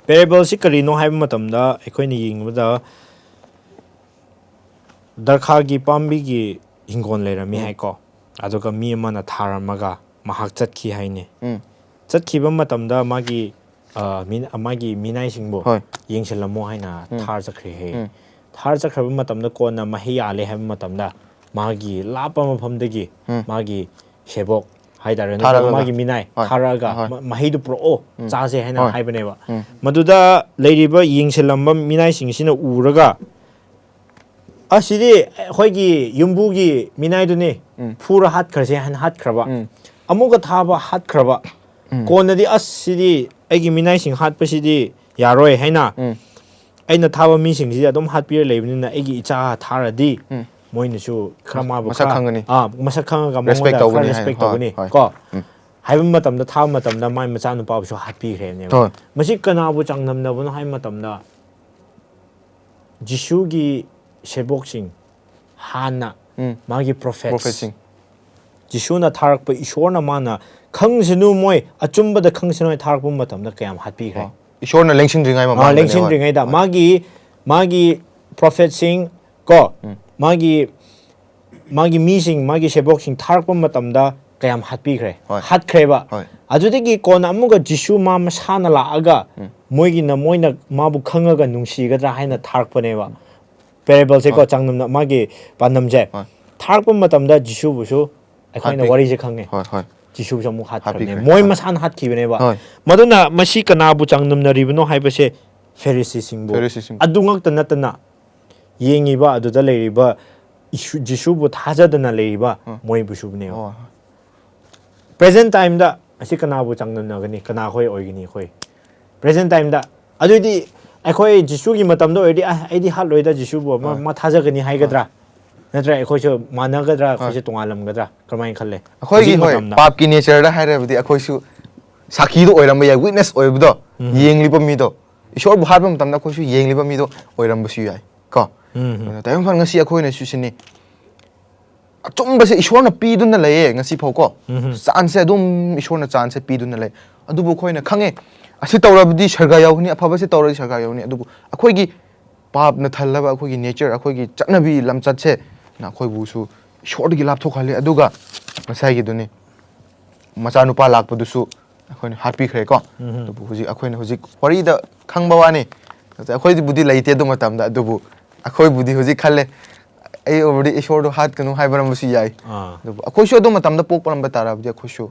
Parable ꯁꯤ ꯀꯔꯤꯅꯣ ꯍꯥꯏꯕ ꯃꯇꯝꯗ, ꯑꯩꯈꯣꯏꯅ ꯌꯦꯡꯕꯗ ꯗꯔꯈꯥꯒꯤ ꯄꯥꯝꯕꯤꯒꯤ ꯍꯤꯡꯒꯣꯜ ꯂꯩꯔꯝꯃꯤ ꯎꯝ꯫ ꯍꯥꯏꯀꯣ꯫ ꯑꯗꯨꯒ ꯃꯤ ꯑꯃꯅ ꯊꯥꯔꯝꯃꯒ ꯃꯍꯥꯛ ꯆꯠꯈꯤ ꯍꯥꯏꯅꯤ꯫ ꯎꯝ꯫ ꯆꯠꯈꯤꯕ ꯃꯇꯝꯗ ꯃꯥꯒꯤ, ꯑ, ꯃꯤ-, ꯃꯥꯒꯤ ꯃꯤꯅꯥꯏꯁꯤꯡꯕꯨ ꯍꯣꯏ꯫ ꯌꯦꯡꯁꯤꯜꯂꯝꯃꯣ ꯍꯥꯏꯅ ꯎꯝ꯫ ꯊꯥꯔ ꯆꯠꯈ꯭ꯔꯦ ꯍꯥꯏꯌꯦ꯫ ꯎꯝ꯫ ꯊꯥꯔ ꯆꯠꯈ꯭ꯔꯕ ꯃꯇꯝꯗ ꯀꯣꯟꯅ ꯃꯍꯩ ꯌꯥꯜꯂꯦ ꯍꯥꯏꯕ ꯃꯇꯝꯗ ꯃꯥꯒꯤ ꯂꯥꯞꯄ ꯃꯐꯝꯗꯒꯤ ꯎꯝ꯫ ꯃꯥꯒꯤ ꯁꯦꯕꯣꯛ ꯍꯥꯏꯇꯥꯔꯦ, ꯊꯥꯔꯛꯑꯒ꯫ ꯃꯥꯒꯤ ꯃꯤꯅꯥꯏ ꯍꯣꯏ꯫ ꯊꯥꯔꯛꯑꯒ ꯍꯣꯏ꯫ ꯃ-, ꯃꯍꯩꯗꯨ ꯄꯨꯔꯛꯑꯣ, ꯎꯝ꯫ ꯆꯥꯁꯦ ꯍꯥꯏꯅ ꯍꯣꯏ꯫ ꯍꯥꯏꯕꯅꯦꯕ꯫ ꯎꯝ꯫ ꯃꯗꯨꯗ ꯂꯩꯔꯤꯕ ꯌꯦꯡꯁꯤꯜꯂꯝꯕ ꯃꯤꯅꯥꯏꯁꯤꯡꯁꯤꯅ ꯎꯔꯒ, "ꯑꯁꯤꯗꯤ ꯑꯩꯈꯣꯏꯒꯤ ꯌꯨꯝꯕꯨꯒꯤ ꯃꯤꯅꯥꯏꯗꯨꯅꯤ, ꯎꯝ꯫ ꯐꯨꯔ ꯍꯥꯠꯈ꯭ꯔꯁꯦ" ꯍꯥꯏꯅ ꯍꯥꯠꯈ꯭ꯔꯕ꯫ ꯎꯝ꯫ ꯑꯃꯨꯛꯀ ꯊꯥꯕ ꯍꯥꯠꯈ꯭ꯔꯕ꯫ ꯎꯝ꯫ ꯀꯣꯟꯅꯗꯤ, "ꯑꯁ, ꯁꯤꯗꯤ ꯑꯩꯒꯤ ꯃꯤꯅꯥꯏꯁꯤꯡ ꯍꯥꯠꯄꯁꯤꯗꯤ ꯌꯥꯔꯣꯏ" ꯍꯥꯏꯅ ꯎꯝ꯫ ꯑꯩꯅ ꯊꯥꯕ ꯃꯤꯁꯤꯡꯁꯤꯗꯤ ꯑꯗꯨꯝ ꯍꯥꯠꯄꯤꯔ ꯂꯩꯕꯅꯤꯅ ꯑꯩꯒꯤ ꯏꯆꯥ ꯊꯥꯔꯗꯤ ꯎꯝ꯫ ꯃꯣꯏꯅꯁꯨ ꯈꯔ ꯃꯥꯕꯨ ꯃꯁꯛ ꯈꯔ, ꯈꯪꯒꯅꯤ꯫ ꯑꯥ, ꯃꯁꯛ ꯈꯪꯉꯒ Respect ꯃꯉꯣꯟꯗ ꯈꯔ ꯇꯧꯒꯅꯤ ꯍꯥꯏꯅ꯫ respect ꯍꯣꯏ, ꯇꯧꯒꯅꯤ ꯍꯣꯏ꯫ ꯀꯣ꯫ ꯎꯝ꯫ ꯍꯥꯏꯕ ꯃꯇꯝꯗ, ꯊꯥꯕ ꯃꯇꯝꯗ ꯃꯥꯏ ꯃꯆꯥꯅꯨꯄꯥꯕꯨꯁꯨ ꯍꯥꯠꯄꯤꯈ꯭ꯔꯦꯕꯅꯦꯕ꯫ ꯍꯣꯏ꯫ ꯃꯁꯤ ꯀꯅꯥꯕꯨ ꯆꯥꯡꯗꯝꯅꯕꯅꯣ ꯍꯥꯏꯕ ꯃꯇꯝꯗ, ꯖꯤꯁꯨꯒꯤ ꯁꯦꯕꯣꯛꯁꯤꯡ ꯍꯥꯟꯅ ꯎꯝ꯫ ꯃꯥꯒꯤ prophets, Prophetꯁꯤꯡ꯫ ꯖꯤꯁꯨꯅ ꯊꯥꯔꯛꯄ ꯏꯁꯣꯔꯅ ꯃꯥꯅ ꯈꯪꯁꯅꯨ ꯃꯣꯏ, ꯑꯆꯨꯝꯕꯗ ꯈꯪꯁꯅꯨ ꯍꯥꯏꯅ ꯊꯥꯔꯛꯄ ꯃꯇꯝꯗ ꯀꯌꯥꯝ ꯍꯥꯠꯄꯤꯈ꯭ꯔꯦ? ꯑꯣ, ꯏꯁꯣꯔꯅ ꯂꯦꯡꯁꯤꯟꯗ꯭ꯔꯤꯉꯩ ꯑꯥ, ꯃꯃꯥꯡꯗꯅꯦ꯫ ꯂꯦꯡꯁꯤꯟꯗ꯭ꯔꯤꯉꯩꯗ ꯍꯣꯏ꯫ ꯃꯥꯒꯤ, ꯃꯥꯒꯤ prophetꯁꯤꯡ ꯀꯣ, ꯎꯝ꯫ ꯃꯥꯒꯤ, ꯃꯥꯒꯤ ꯃꯤꯁꯤꯡ, ꯃꯥꯒꯤ ꯁꯦꯕꯣꯛꯁꯤꯡ ꯊꯥꯔꯛꯄ ꯃꯇꯝꯗ ꯀꯌꯥꯝ ꯍꯥꯠꯄꯤꯈ꯭ꯔꯦ? ꯍꯣꯏ꯫ ꯍꯥꯠꯈ꯭ꯔꯦꯕ꯫ ꯍꯣꯏ꯫ ꯑꯗꯨꯗꯒꯤ ꯀꯣꯟꯅ ꯑꯃꯨꯛꯀ ꯖꯤꯁꯨ ꯃꯥ ꯃꯁꯥꯅ ꯂꯥꯛꯑꯒ ꯎꯝ꯫ ꯃꯣꯏꯒꯤꯅ, ꯃꯣꯏꯅ ꯃꯥꯕꯨ ꯈꯪꯉꯒ ꯅꯨꯡꯁꯤꯒꯗ꯭ꯔꯥ ꯍꯥꯏꯅ ꯊꯥꯔꯛꯄꯅꯦꯕ꯫ Parableꯁꯦꯀꯣ, ꯍꯣꯏ꯫ ꯆꯥꯡꯗꯝꯅ, ꯃꯥꯒꯤ ꯄꯥꯟꯗꯝꯁꯦ꯫ ꯍꯣꯏ꯫ ꯊꯥꯔꯛꯄ ꯃꯇꯝꯗ ꯖꯤꯁꯨꯕꯨꯁꯨ ꯑꯩꯈꯣꯏꯅ ꯍꯥꯠꯄꯤ-, ꯋꯥꯔꯤꯁꯦ ꯈꯪꯉꯦ꯫ ꯍꯣꯏ, ꯍꯣꯏ꯫ ꯖꯤꯁꯨꯕꯨꯁꯨ ꯑꯃꯨꯛ ꯍꯥꯠꯈ꯭ꯔꯕꯅꯦ꯫ ꯍꯥꯠꯄꯤꯈ꯭ꯔꯦ꯫ ꯃꯣꯏ ꯍꯣꯏ꯫ ꯃꯁꯥꯅ ꯍꯥꯠꯈꯤꯕꯅꯦꯕ꯫ ꯍꯣꯏ꯫ ꯃꯗꯨꯅ ꯃꯁꯤ ꯀꯅꯥꯕꯨ ꯆꯥꯡꯗꯝꯅꯔꯤꯕꯅꯣ ꯍꯥꯏꯕꯁꯦ ꯐꯦꯔꯤꯁꯤꯁꯤꯡꯕꯨ꯫ ꯐꯦꯔꯤꯁꯤꯁꯤꯡ꯫ ꯑꯗꯨ ꯉꯛꯇ ꯅꯠꯇꯅ ꯌꯦꯡꯉꯤꯕ ꯑꯗꯨꯗ ꯂꯩꯔꯤꯕ ꯏꯁꯨ-, ꯖꯤꯁꯨꯕꯨ ꯊꯥꯖꯗꯅ ꯂꯩꯔꯤꯕ ꯎꯝ꯫ ꯃꯣꯏꯕꯨꯁꯨꯅꯦꯕ꯫ ꯑꯣ꯫ Present timeꯗ ꯑꯁꯤ ꯀꯅꯥꯕꯨ ꯆꯥꯡꯗꯝꯅꯒꯅꯤ? ꯀꯅꯥꯈꯣꯏ ꯑꯣꯏꯒꯅꯤ ꯑꯩꯈꯣꯏ? Present timeꯗ꯫ ꯑꯗꯨꯗꯤ ꯑꯩꯈꯣꯏ ꯖꯤꯁꯨꯒꯤ ꯃꯇꯝꯗ ꯑꯣꯏꯔꯗꯤ "ꯑ, ꯑꯩꯗꯤ ꯍꯥꯠꯂꯣꯏꯗ ꯖꯤꯁꯨꯕꯨ, ꯃꯥ, ꯍꯣꯏ꯫ ꯃꯥ ꯊꯥꯖꯒꯅꯤ" ꯍꯥꯏꯒꯗ꯭ꯔꯥ? ꯅꯠꯇ꯭ꯔ ꯑꯩꯈꯣꯏꯁꯨ ꯃꯥꯟꯅꯒꯗ꯭ꯔꯥ? ꯍꯣꯏ꯫ ꯑꯩꯈꯣꯏꯁꯦ ꯇꯣꯉꯥꯜꯂꯝꯒꯗ꯭ꯔꯥ? ꯀꯔꯝꯍꯥꯏꯅ ꯈꯜꯂꯦ? ꯑꯩꯈꯣꯏꯒꯤ, ꯍꯧꯖꯤꯛ ꯍꯣꯏ, ꯃꯇꯝꯗ? ꯄꯥꯞꯀꯤ ꯅꯦꯆꯔꯗ ꯍꯥꯏꯔꯕꯗꯤ ꯑꯩꯈꯣꯏꯁꯨ ꯁꯥꯈꯤꯗꯣ ꯑꯣꯏꯔꯝꯕ ꯌꯥꯏ, ꯋꯤꯠꯅꯦꯁ ꯑꯣꯏꯕꯗꯣ, ꯎꯝ꯫ ꯌꯦꯡꯂꯤꯕ ꯃꯤꯗꯣ, ꯏꯁꯣꯔꯕꯨ ꯍꯥꯠꯄ ꯃꯇꯝꯗ ꯑꯩꯈꯣꯏꯁꯨ ꯌꯦꯡꯂꯤꯕ ꯃꯤꯗꯣ ꯑꯣꯏꯔꯝꯕꯁꯨ ꯌꯥꯏ ꯀꯣ꯫ ꯎꯝ꯫ ꯑꯗꯨꯅ ꯇꯥꯏꯕꯪ ꯐꯥꯟ ꯉꯁꯤ ꯑꯩꯈꯣꯏꯅꯁꯨ ꯁꯤꯅꯤ, ꯑꯆꯨꯝꯕꯁꯦ ꯏꯁꯣꯔꯅ ꯄꯤꯗꯨꯅ ꯂꯩꯌꯦ ꯉꯁꯤ ꯐꯥꯎ ꯀꯣ꯫ ꯎꯝ꯫ ꯆꯥꯟꯁꯁꯦ ꯑꯗꯨꯝ ꯏꯁꯣꯔꯅ ꯆꯥꯟꯁꯁꯦ ꯄꯤꯗꯨꯅ ꯂꯩ꯫ ꯑꯗꯨꯕꯨ ꯑꯩꯈꯣꯏꯅ ꯈꯪꯉꯦ, ꯑꯁꯤ ꯇꯧꯔꯕꯗꯤ ꯁꯔꯒ ꯌꯧꯒꯅꯤ, ꯑꯐꯕꯁꯤ ꯇꯧꯔꯗꯤ ꯁꯔꯒ ꯌꯧꯒꯅꯤ꯫ ꯑꯗꯨꯕꯨ ꯑꯩꯈꯣꯏꯒꯤ ꯄꯥꯞꯅ ꯊꯜꯂꯕ ꯑꯩꯈꯣꯏꯒꯤ ꯅꯦꯆꯔ, ꯑꯩꯈꯣꯏꯒꯤ ꯆꯠꯅꯕꯤ ꯂꯝꯆꯠꯁꯦ ꯅ ꯑꯩꯈꯣꯏꯕꯨꯁꯨ ꯏꯁꯣꯔꯗꯒꯤ ꯂꯥꯞꯊꯣꯛꯍꯜꯂꯤ꯫ ꯑꯗꯨꯒ ꯉꯁꯥꯏꯒꯤꯗꯨꯅꯤ, ꯃꯆꯥꯅꯨꯄꯥ ꯂꯥꯛꯄꯗꯨꯁꯨ ꯑꯩꯈꯣꯏꯅ ꯍꯥꯠꯄꯤꯈ꯭ꯔꯦꯀꯣ꯫ ꯎꯝ꯫ ꯑꯗꯨꯕꯨ ꯍꯧꯖꯤꯛ ꯑꯩꯈꯣꯏꯅ ꯍꯧꯖꯤꯛ ꯋꯥꯔꯤꯗ ꯈꯪꯕ ꯋꯥꯅꯤ꯫ ꯑꯩꯈꯣꯏꯕꯨꯗꯤ ꯂꯩꯇꯦ ꯑꯗꯨ ꯃꯇꯝꯗ, ꯑꯗꯨꯕꯨ ꯑꯩꯈꯣꯏꯕꯨꯗꯤ ꯍꯧꯖꯤꯛ ꯈꯜꯂꯦ, "ꯑꯩ ꯑꯣꯏꯔꯗꯤ ꯏꯁꯣꯔꯗꯣ ꯍꯥꯠꯀꯅꯨ" ꯍꯥꯏꯕꯔꯝꯕꯁꯨ ꯌꯥꯏ꯫ ꯑꯥ꯫ ꯑꯗꯨꯕꯨ ꯑꯩꯈꯣꯏꯁꯨ ꯑꯗꯨ ꯃꯇꯝꯗ ꯄꯣꯛꯄꯔꯝꯕ ꯇꯥꯔꯕꯗꯤ ꯑꯩꯈꯣꯏꯁꯨ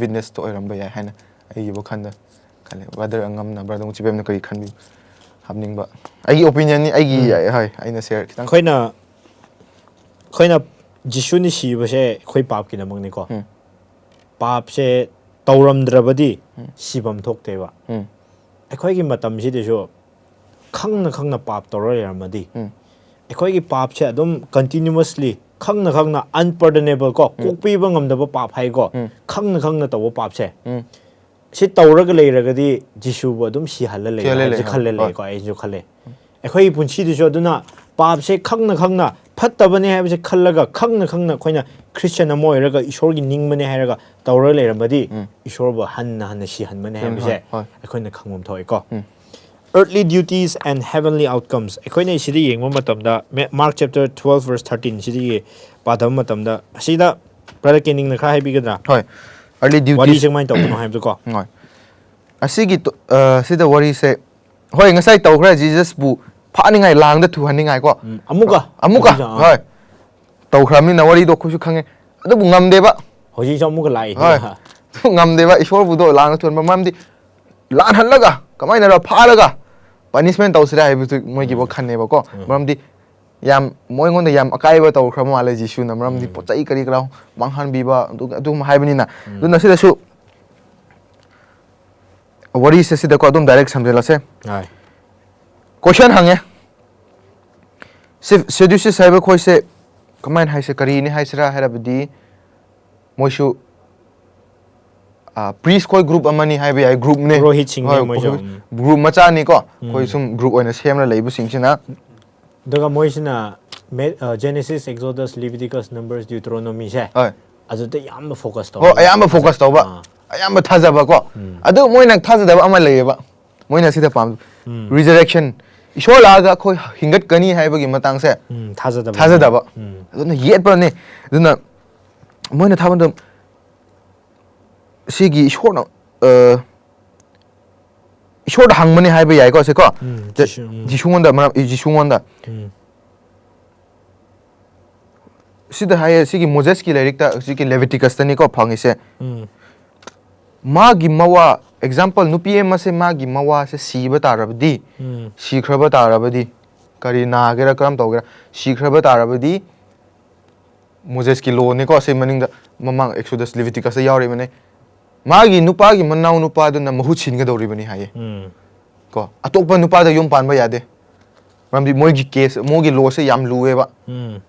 ꯋꯤꯠꯅꯦꯁꯇꯣ ꯑꯣꯏꯔꯝꯕ ꯌꯥꯏ ꯍꯥꯏꯅ ꯑꯩꯒꯤ ꯋꯥꯈꯜꯗ ꯈꯜꯂꯦ꯫ ꯕ꯭ꯔꯗꯔ ꯑꯉꯝꯅ, ꯕ꯭ꯔꯗꯔ ꯎꯆꯤꯕꯦꯝꯅ ꯀꯔꯤ ꯈꯟꯕꯤ? ꯍꯥꯞꯅꯤꯡꯕ ꯑꯩꯒꯤ ꯑꯣꯄꯤꯅꯤꯌꯟꯅꯤ, ꯑꯩꯒꯤ, ꯎꯝ꯫ ꯍꯣꯏ, ꯑꯩꯅ ꯁꯤꯌꯔ ꯈꯤꯇꯪ꯫ ꯑꯩꯈꯣꯏꯅ, ꯑꯩꯈꯣꯏꯅ ꯖꯤꯁꯨꯅꯤ ꯁꯤꯕꯁꯦ ꯑꯩꯈꯣꯏ ꯄꯥꯞꯀꯤꯗꯃꯛꯅꯤꯀꯣ꯫ ꯎꯝ꯫ ꯄꯥꯞꯁꯦ ꯇꯧꯔꯝꯗ꯭ꯔꯕꯗꯤ ꯎꯝ꯫ ꯁꯤꯐꯝ ꯊꯣꯛꯇꯦꯕ꯫ ꯎꯝ꯫ ꯑꯩꯈꯣꯏꯒꯤ ꯃꯇꯝꯁꯤꯗꯁꯨ ꯈꯪꯅ ꯈꯪꯅ ꯄꯥꯞ ꯇꯧꯔ ꯂꯩꯔꯝꯃꯗꯤ, ꯎꯝ꯫ ꯑꯩꯈꯣꯏꯒꯤ ꯄꯥꯞꯁꯦ ꯑꯗꯨꯝ ꯀꯟꯇꯤꯅ꯭ꯌꯨꯁꯂꯤ, ꯈꯪꯅ ꯈꯪꯅ, ꯑꯟꯄꯥꯔꯗꯅꯦꯕꯜ ꯀꯣ, ꯎꯝ꯫ ꯀꯣꯛꯄꯤꯕ ꯉꯝꯗꯕ ꯄꯥꯞ ꯍꯥꯏꯀꯣ, ꯎꯝ꯫ ꯈꯪꯅ ꯈꯪꯅ ꯇꯧꯕ ꯄꯥꯞꯁꯦ, ꯎꯝ꯫ ꯁꯤ ꯇꯧꯔꯒ ꯂꯩꯔꯒꯗꯤ ꯖꯤꯁꯨꯕꯨ ꯑꯗꯨꯝ ꯁꯤꯍꯜꯂ ꯂꯩꯔꯦ ꯁꯤꯍꯜꯂ ꯍꯥꯏꯕꯁꯦ ꯂꯩꯔꯦ꯫ ꯈꯜꯂꯦ ꯍꯣꯏ꯫ ꯑꯩꯁꯨ ꯈꯜꯂꯦ꯫ ꯎꯝ꯫ ꯑꯩꯈꯣꯏꯒꯤ ꯄꯨꯟꯁꯤꯗꯁꯨ ꯑꯗꯨꯅ ꯄꯥꯞꯁꯦ ꯈꯪꯅ ꯈꯪꯅ, ꯐꯠꯇꯕꯅꯦ ꯍꯥꯏꯕꯁꯦ ꯈꯜꯂꯒ, ꯈꯪꯅ ꯈꯪꯅ ꯑꯩꯈꯣꯏꯅ ꯈ꯭ꯔꯤꯁꯇꯤꯌꯟ ꯑꯃ ꯑꯣꯏꯔꯒ ꯏꯁꯣꯔꯒꯤ ꯅꯤꯡꯕꯅꯦ ꯍꯥꯏꯔꯒ ꯇꯧꯔꯒ ꯂꯩꯔꯝꯃꯗꯤ, ꯎꯝ꯫ ꯏꯁꯣꯔꯕꯨ ꯍꯟꯅ ꯍꯟꯅ ꯁꯤꯍꯟꯕꯅꯦ ꯎꯝ, ꯍꯥꯏꯕꯁꯦ ꯍꯣꯏ, ꯍꯣꯏ꯫ ꯑꯩꯈꯣꯏꯅ ꯈꯪꯐꯝ ꯊꯣꯛꯑꯦꯀꯣ꯫ ꯎꯝ꯫ Earthly duties and heavenly outcomes꯫ ꯑꯩꯈꯣꯏꯅ ꯁꯤꯗ ꯌꯦꯡꯕ ꯃꯇꯝꯗ, ꯃꯦ-, Mark chapter twelve verse thirteen ꯁꯤꯗꯒꯤ ꯄꯥꯊꯕ ꯃꯇꯝꯗ, ꯑꯁꯤꯗ ꯕ꯭ꯔꯗꯔ ꯀꯦꯅꯤꯡꯅ ꯈꯔ ꯍꯥꯏꯕꯤꯒꯗ꯭ꯔꯥ? ꯍꯣꯏ꯫ Early duties꯫ ꯋꯥꯔꯤꯁꯦ ꯀꯃꯥꯏꯅ ꯇꯧꯕꯅꯣ ꯍꯥꯏꯕꯗꯣꯀꯣ꯫ ꯍꯣꯏ꯫ ꯑꯁꯤꯒꯤ ꯇꯣ-, ꯑ, ꯁꯤꯗ ꯋꯥꯔꯤꯁꯦ, ꯍꯣꯏ, ꯉꯁꯥꯏ ꯇꯧꯈ꯭ꯔꯦ, ꯖꯤꯖꯁꯄꯨ ꯐꯥꯅꯤꯡꯉꯥꯏ, ꯂꯥꯡꯗ ꯊꯨꯍꯟꯅꯤꯡꯉꯥꯏ ꯀꯣ꯫ ꯎꯝ, ꯑꯃꯨꯛꯀ? ꯑꯃꯨꯛꯀ? ꯍꯧꯖꯤꯛꯁꯨ, ꯑꯥ꯫ ꯍꯣꯏ꯫ ꯇꯧꯈ꯭ꯔꯕꯅꯤꯅ ꯋꯥꯔꯤꯗꯣ ꯑꯩꯈꯣꯏꯁꯨ ꯈꯪꯉꯦ꯫ ꯑꯗꯨꯕꯨ ꯉꯝꯗꯦꯕ꯫ ꯍꯧꯖꯤꯛꯁꯨ ꯑꯃꯨꯛꯀ ꯂꯥꯛꯏ꯫ ꯍꯣꯏ꯫ ꯉꯝꯗꯦꯕ, ꯏꯁꯣꯔꯕꯨꯗꯣ ꯂꯥꯡꯗ ꯊꯨꯍꯟꯕ꯫ ꯃꯔꯝꯗꯤ ꯂꯥꯟꯍꯜꯂꯒ, ꯀꯃꯥꯏꯅꯔꯣ, ꯐꯥꯔꯒ ꯄꯅꯤꯁꯃꯦꯟ ꯇꯧꯁꯤꯔꯥ ꯍꯥꯏꯕꯁꯨ ꯃꯣꯏꯒꯤ ꯎꯝ꯫ ꯋꯥꯈꯜꯅꯦꯕꯀꯣ꯫ ꯎꯝ꯫ ꯃꯔꯝꯗꯤ ꯌꯥꯝ, ꯃꯣꯏꯉꯣꯟꯗ ꯌꯥꯝ ꯑꯀꯥꯏꯕ ꯇꯧꯈ꯭ꯔꯕ ꯃꯥꯜꯂꯦ ꯖꯤꯁꯨꯅ, ꯃꯔꯝꯗꯤ ꯎꯝ꯫ ꯄꯣꯠ ꯆꯩ ꯀꯔꯤ ꯀꯔꯥ ꯃꯥꯡꯍꯟꯕꯤꯕ, ꯑꯗꯨ, ꯑꯗꯨꯝ ꯍꯥꯏꯕꯅꯤꯅ꯫ ꯎꯝ꯫ ꯑꯗꯨꯅ ꯁꯤꯗꯁꯨ ꯋꯥꯔꯤꯁꯦ ꯁꯤꯗꯀꯣ ꯑꯗꯨꯝ ꯗꯥꯏꯔꯦꯛ ꯁꯝꯖꯤꯜꯂꯁꯦ꯫ ꯍꯣꯏ꯫ Question ꯍꯪꯉꯦ꯫ Sadducees ꯍꯥꯏꯕ ꯑꯩꯈꯣꯏꯁꯦ ꯀꯃꯥꯏꯅ ꯍꯥꯏꯁꯦ, ꯀꯔꯤꯅꯤ ꯍꯥꯏꯁꯤꯔꯥ ꯍꯥꯏꯔꯕꯗꯤ, ꯃꯣꯏꯁꯨ ꯄ꯭ꯔꯤꯁ ꯈꯣꯏ ꯒ꯭ꯔꯨꯞ ꯑꯃꯅꯤ ꯍꯥꯏꯕ ꯌꯥꯏ, ꯒ꯭ꯔꯨꯞꯅꯦ꯫ ꯄꯨꯔꯣꯍꯤꯠꯁꯤꯡꯅꯦ ꯃꯣꯏꯁꯨ꯫ ꯒ꯭ꯔꯨꯞ ꯃꯆꯥꯅꯤꯀꯣ, ꯑꯩꯈꯣꯏ ꯁꯨꯝ ꯒ꯭ꯔꯨꯞ ꯑꯣꯏꯅ ꯁꯦꯝꯅ ꯂꯩꯕꯁꯤꯡꯁꯤꯅ꯫ ꯑꯗꯨꯒ ꯃꯣꯏꯁꯤꯅ Genesis, Exodus, Leviticus, Numbers, Deuteronomyꯁꯦ ꯍꯣꯏ꯫ ꯑꯗꯨꯗ ꯌꯥꯝꯅ ꯐꯣꯀꯁ ꯍꯣꯏ, ꯑꯌꯥꯝꯕ ꯐꯣꯀꯁ ꯇꯧꯕ, ꯑꯌꯥꯝꯕ ꯊꯥꯖꯕ ꯀꯣ꯫ ꯑꯗꯨ ꯃꯣꯏꯅ ꯊꯥꯖꯗꯕ ꯑꯃ ꯂꯩꯌꯦꯕ, ꯃꯣꯏꯅ ꯁꯤꯗ ꯄꯥꯝ resurrection, ꯏꯁꯣꯔ ꯂꯥꯛꯑꯒ ꯑꯩꯈꯣꯏ ꯍꯤꯡꯒꯠꯀꯅꯤ ꯍꯥꯏꯕꯒꯤ ꯃꯇꯥꯡꯁꯦ ꯊꯥꯖꯗꯕ꯫ ꯊꯥꯖꯗꯕ꯫ ꯑꯗꯨꯅ ꯌꯦꯠꯄꯅꯦ꯫ ꯑꯗꯨꯅ ꯃꯣꯏꯅ ꯊꯥꯕꯗ ꯁꯤꯒꯤ ꯏꯁꯣꯔꯅ ꯑ, ꯏꯁꯣꯔꯗ ꯍꯪꯕꯅꯦ ꯍꯥꯏꯕ ꯌꯥꯏꯀꯣ ꯁꯤꯀꯣ꯫ ꯎꯝ, ꯖꯤꯁꯨ, ꯎꯝ꯫ ꯖꯤꯁꯨꯉꯣꯟꯗ, ꯃꯔꯝ ꯖꯤꯁꯨꯉꯣꯟꯗ꯫ ꯎꯝ꯫ ꯁꯤꯗ ꯍꯥꯏꯌꯦ, ꯁꯤꯒꯤ ꯃꯣꯖꯦꯁꯀꯤ ꯂꯥꯏꯔꯤꯛꯇ, ꯍꯧꯖꯤꯛꯀꯤ ꯂꯦꯕꯤꯇꯤꯀꯁꯇꯅꯤꯀꯣ ꯐꯪꯉꯤꯁꯦ꯫ ꯎꯝ꯫ ꯃꯥꯒꯤ ꯃꯋꯥ, example, ꯅꯨꯄꯤ ꯑꯃꯁꯦ ꯃꯥꯒꯤ ꯃꯋꯥꯁꯦ ꯁꯤꯕ ꯇꯥꯔꯕꯗꯤ, ꯎꯝ꯫ ꯁꯤꯈ꯭ꯔꯕ ꯇꯥꯔꯕꯗꯤ, ꯀꯔꯤ ꯅꯥꯒꯦꯔꯥ ꯀꯔꯝ ꯇꯧꯒꯦꯔꯥ, ꯁꯤꯈ꯭ꯔꯕ ꯇꯥꯔꯕꯗꯤ ꯃꯣꯖꯦꯁꯀꯤ ꯂꯣꯅꯤꯀꯣ, ꯁꯤ ꯃꯅꯤꯡꯗ ꯃꯃꯥꯡ Exodus, Leviticusꯇ ꯌꯥꯎꯔꯤꯕꯅꯦ꯫ ꯃꯥꯒꯤ ꯅꯨꯄꯥꯒꯤ ꯃꯅꯥꯎ ꯅꯨꯄꯥꯗꯨꯅ ꯃꯍꯨꯠ ꯁꯤꯟꯒꯗꯧꯔꯤꯕꯅꯤ ꯍꯥꯏꯌꯦ꯫ ꯎꯝ꯫ ꯀꯣ, ꯑꯇꯣꯞꯄ ꯅꯨꯄꯥꯗ ꯌꯨꯝ ꯄꯥꯟꯕ ꯌꯥꯗꯦ꯫ ꯃꯔꯝꯗꯤ ꯃꯣꯏꯒꯤ case, ꯃꯣꯏꯒꯤ lawꯁꯦ ꯌꯥꯝ ꯂꯨꯑꯦꯕ꯫ ꯎꯝ꯫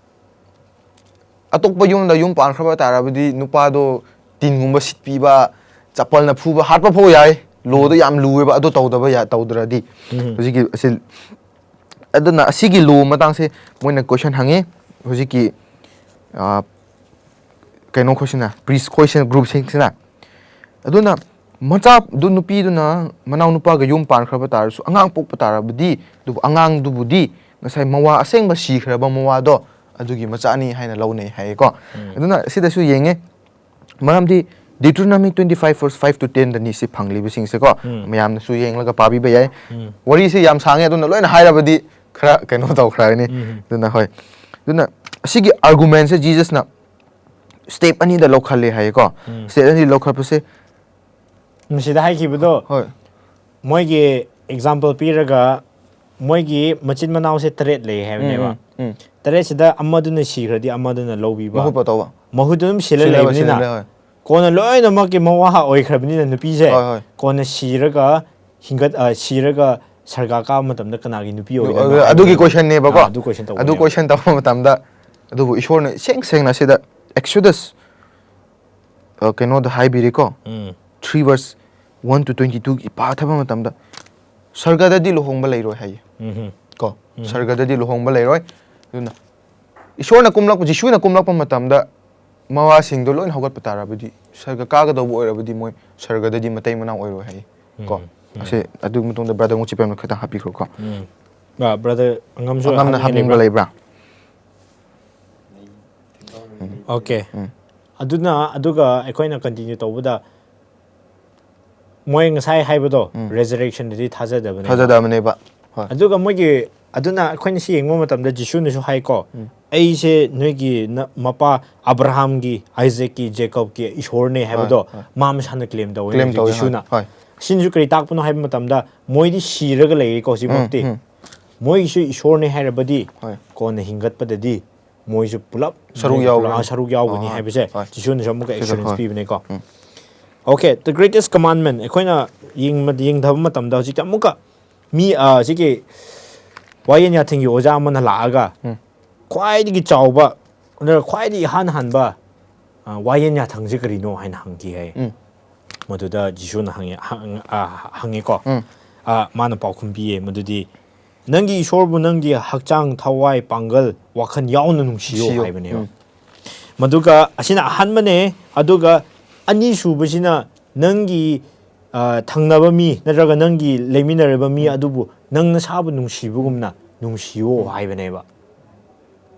ꯑꯇꯣꯞꯄ ꯌꯨꯝꯗ ꯌꯨꯝ ꯄꯥꯟꯈ꯭ꯔꯕ ꯇꯥꯔꯕꯗꯤ ꯅꯨꯄꯥꯗꯣ ꯇꯤꯟꯒꯨꯝꯕ ꯁꯤꯠꯄꯤꯕ, ꯆꯄꯜꯅ ꯐꯨꯕ, ꯍꯥꯠꯄ ꯐꯥꯎ ꯌꯥꯏ꯫ Lawꯗꯣ ꯌꯥꯝ ꯂꯨꯑꯦꯕ, ꯑꯗꯨ ꯇꯧꯗꯕ ꯌꯥ-, ꯇꯧꯗ꯭ꯔꯗꯤ꯫ ꯎꯝ꯫ ꯍꯧꯖꯤꯛꯀꯤ ꯑꯁꯤ, ꯑꯗꯨꯅ ꯑꯁꯤꯒꯤ law ꯃꯇꯥꯡꯁꯦ ꯃꯣꯏꯅ question ꯍꯪꯉꯤ ꯍꯧꯖꯤꯛꯀꯤ, ꯑ, ꯀꯩꯅꯣ ꯈꯣꯏꯁꯤꯅ, priest ꯈꯣꯏꯁꯤꯅ, groupꯁꯤꯡꯁꯤꯅ꯫ ꯑꯗꯨꯅ ꯃꯆꯥꯗꯨ, ꯅꯨꯄꯤꯗꯨꯅ ꯃꯅꯥꯎ ꯅꯨꯄꯥꯒ ꯌꯨꯝ ꯄꯥꯟꯈ꯭ꯔꯕ ꯇꯥꯔꯁꯨ, ꯑꯉꯥꯡ ꯄꯣꯛꯄ ꯇꯥꯔꯕꯗꯤ, ꯑꯗꯨꯕꯨ ꯑꯉꯥꯡꯗꯨꯕꯨꯗꯤ ꯉꯁꯥꯏ ꯃꯋꯥ, ꯑꯁꯦꯡꯕ ꯁꯤꯈ꯭ꯔꯕ ꯃꯋꯥꯗꯣ ꯑꯗꯨꯒꯤ ꯃꯆꯥꯅꯤ ꯍꯥꯏꯅ ꯂꯧꯅꯩ ꯍꯥꯏꯌꯦꯀꯣ꯫ ꯎꯝ꯫ ꯑꯗꯨꯅ ꯁꯤꯗꯁꯨ ꯌꯦꯡꯉꯦ, ꯃꯔꯝꯗꯤ Deuteronomy twenty five verse five to ten ꯗꯅꯤ ꯁꯤ ꯐꯪꯂꯤꯕꯁꯤꯡꯁꯦꯀꯣ꯫ ꯎꯝ꯫ ꯃꯌꯥꯝꯅꯁꯨ ꯌꯦꯡꯂꯒ ꯄꯥꯕꯤꯕ ꯌꯥꯏ꯫ ꯎꯝ꯫ ꯋꯥꯔꯤꯁꯦ ꯌꯥꯝ ꯁꯥꯡꯉꯦ, ꯑꯗꯨꯅ ꯂꯣꯏꯅ ꯍꯥꯏꯔꯕꯗꯤ ꯈꯔ ꯀꯩꯅꯣ ꯇꯧꯈ꯭ꯔꯅꯤ꯫ ꯎꯝ꯫ ꯑꯗꯨꯅ ꯍꯣꯏ, ꯑꯗꯨꯅ ꯑꯁꯤꯒꯤ argumentꯁꯦ Jesusꯅ step ꯑꯅꯤꯗ ꯂꯧꯈꯠꯂꯦ ꯍꯥꯏꯌꯦꯀꯣ꯫ ꯎꯝ꯫ Step ꯑꯅꯤ ꯂꯧꯈꯠꯄꯁꯦ ꯃꯁꯤꯗ ꯍꯥꯏꯈꯤꯕꯗꯣ, ꯍꯣꯏ꯫ ꯃꯣꯏꯒꯤ example ꯄꯤꯔꯒ, ꯃꯣꯏꯒꯤ ꯃꯆꯤꯟ ꯃꯅꯥꯎꯁꯦ ꯇꯔꯦꯠ ꯂꯩ ꯍꯥꯏꯕꯅꯦꯕ꯫ ꯎꯝ, ꯎꯝ, ꯎꯝ꯫ ꯇꯔꯦꯠꯁꯤꯗ ꯑꯃꯗꯨꯅ ꯁꯤꯈ꯭ꯔꯗꯤ ꯑꯃꯗꯨꯅ ꯂꯧꯕꯤꯕ꯫ ꯃꯍꯨꯠ ꯇꯧꯕ꯫ ꯃꯍꯨꯠꯇ ꯑꯗꯨꯝ ꯁꯤꯜꯂ ꯁꯤꯜꯂꯦꯕ, ꯂꯩꯕꯅꯤꯅ꯫ ꯁꯤꯜꯂꯦ, ꯍꯣꯏ꯫ ꯀꯣꯟꯅ ꯂꯣꯏꯅꯃꯛꯀꯤ ꯃꯋꯥ ꯑꯣꯏꯈ꯭ꯔꯕꯅꯤꯅ ꯅꯨꯄꯤꯁꯦ꯫ ꯍꯣꯏ, ꯍꯣꯏ꯫ ꯀꯣꯟꯅ ꯁꯤꯔꯒ ꯍꯤꯡꯒꯠ-, ꯑ, ꯁꯤꯔꯒ ꯁꯔꯒ ꯀꯥꯕ ꯃꯇꯝꯗ ꯀꯅꯥꯒꯤ ꯅꯨꯄꯤ ꯑꯗꯨ- ꯑꯣꯏꯒꯗꯕꯅꯣ ꯑꯗꯨ- ꯑꯗꯨꯒꯤ ꯍꯥꯏꯕꯅꯦꯕ꯫ ꯀꯣꯏꯁꯟꯅꯦꯕꯀꯣ ꯑꯥ, ꯑꯗꯨ ꯀꯣꯏꯁꯟ ꯑꯗꯨ ꯇꯧꯕꯅꯦꯕ꯫ ꯀꯣꯏꯁꯟ ꯇꯧꯕ ꯃꯇꯝꯗ ꯑꯗꯨꯕꯨ ꯏꯁꯣꯔꯅ ꯏꯁꯦꯡ ꯁꯦꯡꯅ ꯁꯤꯗ ꯑꯦꯛꯁꯣꯗꯁ ꯀꯩꯅꯣꯗ ꯍꯥꯏꯕꯤꯔꯦꯀꯣ, um three verse one to twenty ꯇꯨꯒꯤ ꯄꯥꯊꯕ ꯃꯇꯝꯗ ꯁꯔꯒꯗꯗꯤ ꯂꯨꯍꯣꯡꯕ ꯂꯩꯔꯣꯏ ꯍꯥꯏꯌꯦ ꯎꯝ ꯀꯣ꯫ ꯁꯔꯒꯗꯗꯤ ꯂꯨꯍꯣꯡꯕ ꯂꯩꯔꯣꯏ꯫ ꯑꯗꯨꯅ ꯏꯁꯣꯔꯅ ꯀꯨꯝꯂꯛꯄ, ꯖꯤꯁꯨꯅ ꯀꯨꯝꯂꯛꯄ ꯃꯇꯝꯗ ꯃꯋꯥꯁꯤꯡꯗꯣ ꯂꯣꯏꯅ ꯍꯧꯒꯠꯄ ꯇꯥꯔꯕꯗꯤ, ꯁꯔꯒ ꯀꯥꯒꯗꯧꯕ ꯑꯣꯏꯔꯕꯗꯤ ꯃꯣꯏ ꯁꯔꯒꯗꯗꯤ ꯃꯇꯩ ꯃꯅꯥꯎ ꯑꯣꯏꯔꯣꯏ ꯍꯥꯏꯌꯦ ꯀꯣ꯫ ꯎꯝ, ꯎꯝ꯫ ꯑꯁꯦ ꯑꯗꯨꯒꯤ ꯃꯇꯨꯡꯗ ꯕ꯭ꯔꯗꯔ ꯃꯨꯆꯤꯄꯦꯝꯅ ꯈꯤꯇꯪ ꯍꯥꯞꯄꯤꯈ꯭ꯔꯣꯀꯣ꯫ ꯎꯝ꯫ ꯑꯥ, ꯕ꯭ꯔꯗꯔ ꯑꯉꯝꯁꯨ ꯑꯉꯝꯅ ꯍꯥꯞꯅꯤꯡꯉꯥꯏ ꯍꯥꯞꯅꯤꯡꯕ ꯂꯩꯕ꯭ꯔꯥ? ꯂꯩꯕ꯭ꯔꯥ? ꯑꯣꯀꯦ꯫ ꯎꯝ꯫ ꯑꯗꯨꯅ ꯑꯗꯨꯒ ꯑꯩꯈꯣꯏꯅ ꯀꯟꯇꯤꯅ꯭ꯌꯨ ꯇꯧꯕꯗ ꯃꯣꯏ ꯉꯁꯥꯏ ꯍꯥꯏꯕꯗꯣ ꯎꯝ꯫ ꯔꯦꯖꯔꯦꯛꯁꯟꯗꯗꯤ ꯊꯥꯖꯗꯕꯅꯦ꯫ ꯊꯥꯖꯗꯕꯅꯦꯕ꯫ ꯍꯣꯏ꯫ ꯑꯗꯨꯒ ꯃꯣꯏꯒꯤ ꯑꯗꯨꯅ ꯑꯩꯈꯣꯏꯅ ꯁꯤ ꯌꯦꯡꯕ ꯃꯇꯝꯗ ꯖꯤꯁꯨꯅꯁꯨ ꯍꯥꯏꯀꯣ, ꯎꯝ꯫ "ꯑꯩꯁꯦ ꯅꯣꯏꯒꯤ ꯅ-, ꯃꯄꯥ ꯑꯕ꯭ꯔꯥꯍꯥꯝꯒꯤ, ꯑꯥꯏꯖꯦꯛꯀꯤ, ꯖꯦꯀꯣꯕꯀꯤ ꯏꯁꯣꯔꯅꯦ" ꯍꯥꯏꯕꯗꯣ ꯍꯣꯏ꯫ ꯃꯥ ꯃꯁꯥꯅ ꯀ꯭ꯂꯦꯝ ꯇꯧꯋꯦ ꯀ꯭ꯂꯦꯝ ꯍꯧꯖꯤꯛ ꯇꯧꯋꯦ, ꯖꯤꯁꯨꯅ꯫ ꯍꯣꯏ꯫ ꯁꯤꯅꯁꯨ ꯀꯔꯤ ꯇꯥꯛꯄꯅꯣ ꯍꯥꯏꯕ ꯃꯇꯝꯗ ꯃꯣꯏꯗꯤ ꯁꯤꯔꯒ ꯂꯩꯔꯤꯀꯣ ꯍꯧꯖꯤꯛꯃꯛꯇꯤ꯫ ꯎꯝ, ꯎꯝ꯫ ꯃꯣꯏꯒꯤꯁꯨ ꯏꯁꯣꯔꯅꯦ ꯍꯥꯏꯔꯕꯗꯤ ꯍꯣꯏ꯫ ꯀꯣꯟꯅ ꯍꯤꯡꯒꯠꯄꯗꯗꯤ ꯃꯣꯏꯁꯨ ꯄꯨꯂꯞ ꯁꯔꯨꯛ ꯃꯣꯏ ꯌꯥꯎꯒꯅꯤ꯫ ꯄꯨꯂꯞ ꯁꯔꯨꯛ ꯌꯥꯎꯒꯅꯤ ꯑꯣ, ꯍꯥꯏꯕꯁꯦ ꯍꯣꯏ꯫ ꯖꯤꯁꯨꯅꯁꯨ ꯑꯃꯨꯛꯀ ꯁꯤꯁꯨ ꯑꯦꯁꯨꯔꯦꯟꯁ ꯍꯣꯏ꯫ ꯄꯤꯕꯅꯦꯀꯣ꯫ ꯎꯝ꯫ Okay, the greatest commandment ꯑꯩꯈꯣꯏꯅ ꯌꯦꯡꯕ-, ꯌꯦꯡꯊꯕ ꯃꯇꯝꯗ ꯍꯧꯖꯤꯛꯇꯤ ꯑꯃꯨꯛꯀ ꯃꯤ, ꯑ, ꯁꯤꯒꯤ ꯋꯥꯌꯦꯟ ꯌꯥꯊꯪꯒꯤ ꯑꯣꯖꯥ ꯑꯃꯅ ꯂꯥꯛꯑꯒ ꯎꯝ꯫ ꯈ꯭ꯋꯥꯏꯗꯒꯤ ꯆꯥꯎꯕ ꯅꯠꯇ꯭ꯔꯒ ꯈ꯭ꯋꯥꯏꯗꯒꯤ ꯏꯍꯥꯟ ꯍꯥꯟꯕ, ꯑ, ꯋꯥꯌꯦꯟ ꯌꯥꯊꯪꯁꯦ ꯀꯔꯤꯅꯣ ꯍꯥꯏꯅ ꯍꯪꯈꯤ ꯍꯥꯏ꯫ ꯎꯝ꯫ ꯃꯗꯨꯗ ꯖꯤꯁꯨꯅ ꯍꯪꯉꯦ, ꯍꯪ-, ꯑ, ꯍꯪꯉꯦꯀꯣ꯫ ꯎꯝ꯫ ꯑ, ꯃꯥꯅ ꯄꯥꯎꯈꯨꯝ ꯄꯤꯌꯦ ꯃꯗꯨꯗꯤ, "ꯅꯪꯒꯤ ꯏꯁꯣꯔꯕꯨ ꯅꯪꯒꯤ ꯍꯛꯆꯥꯡ, ꯊꯋꯥꯏ, ꯄꯥꯡꯒꯜ, ꯋꯥꯈꯜ ꯌꯥꯎꯅ ꯅꯨꯡꯁꯤꯌꯣ" ꯅꯨꯡꯁꯤꯌꯣ꯫ ꯍꯥꯏꯕꯅꯦꯕ꯫ ꯎꯝ꯫ ꯃꯗꯨꯒ ꯑꯁꯤꯅ ꯑꯍꯥꯟꯕꯅꯦ, ꯑꯗꯨꯒ ꯑꯅꯤꯁꯨꯕꯁꯤꯅ ꯅꯪꯒꯤ, ꯑ, ꯊꯪꯅꯕ ꯃꯤ ꯅꯠꯇ꯭ꯔꯒ ꯅꯪꯒꯤ ꯂꯩꯃꯤꯟꯅꯔꯤꯕ ꯃꯤ ꯑꯗꯨꯕꯨ ꯅꯪ ꯅꯁꯥꯕꯨ ꯅꯨꯡꯁꯤꯕꯒꯨꯝꯅ ꯅꯨꯡꯁꯤꯌꯣ ꯍꯥꯏꯕꯅꯦꯕ꯫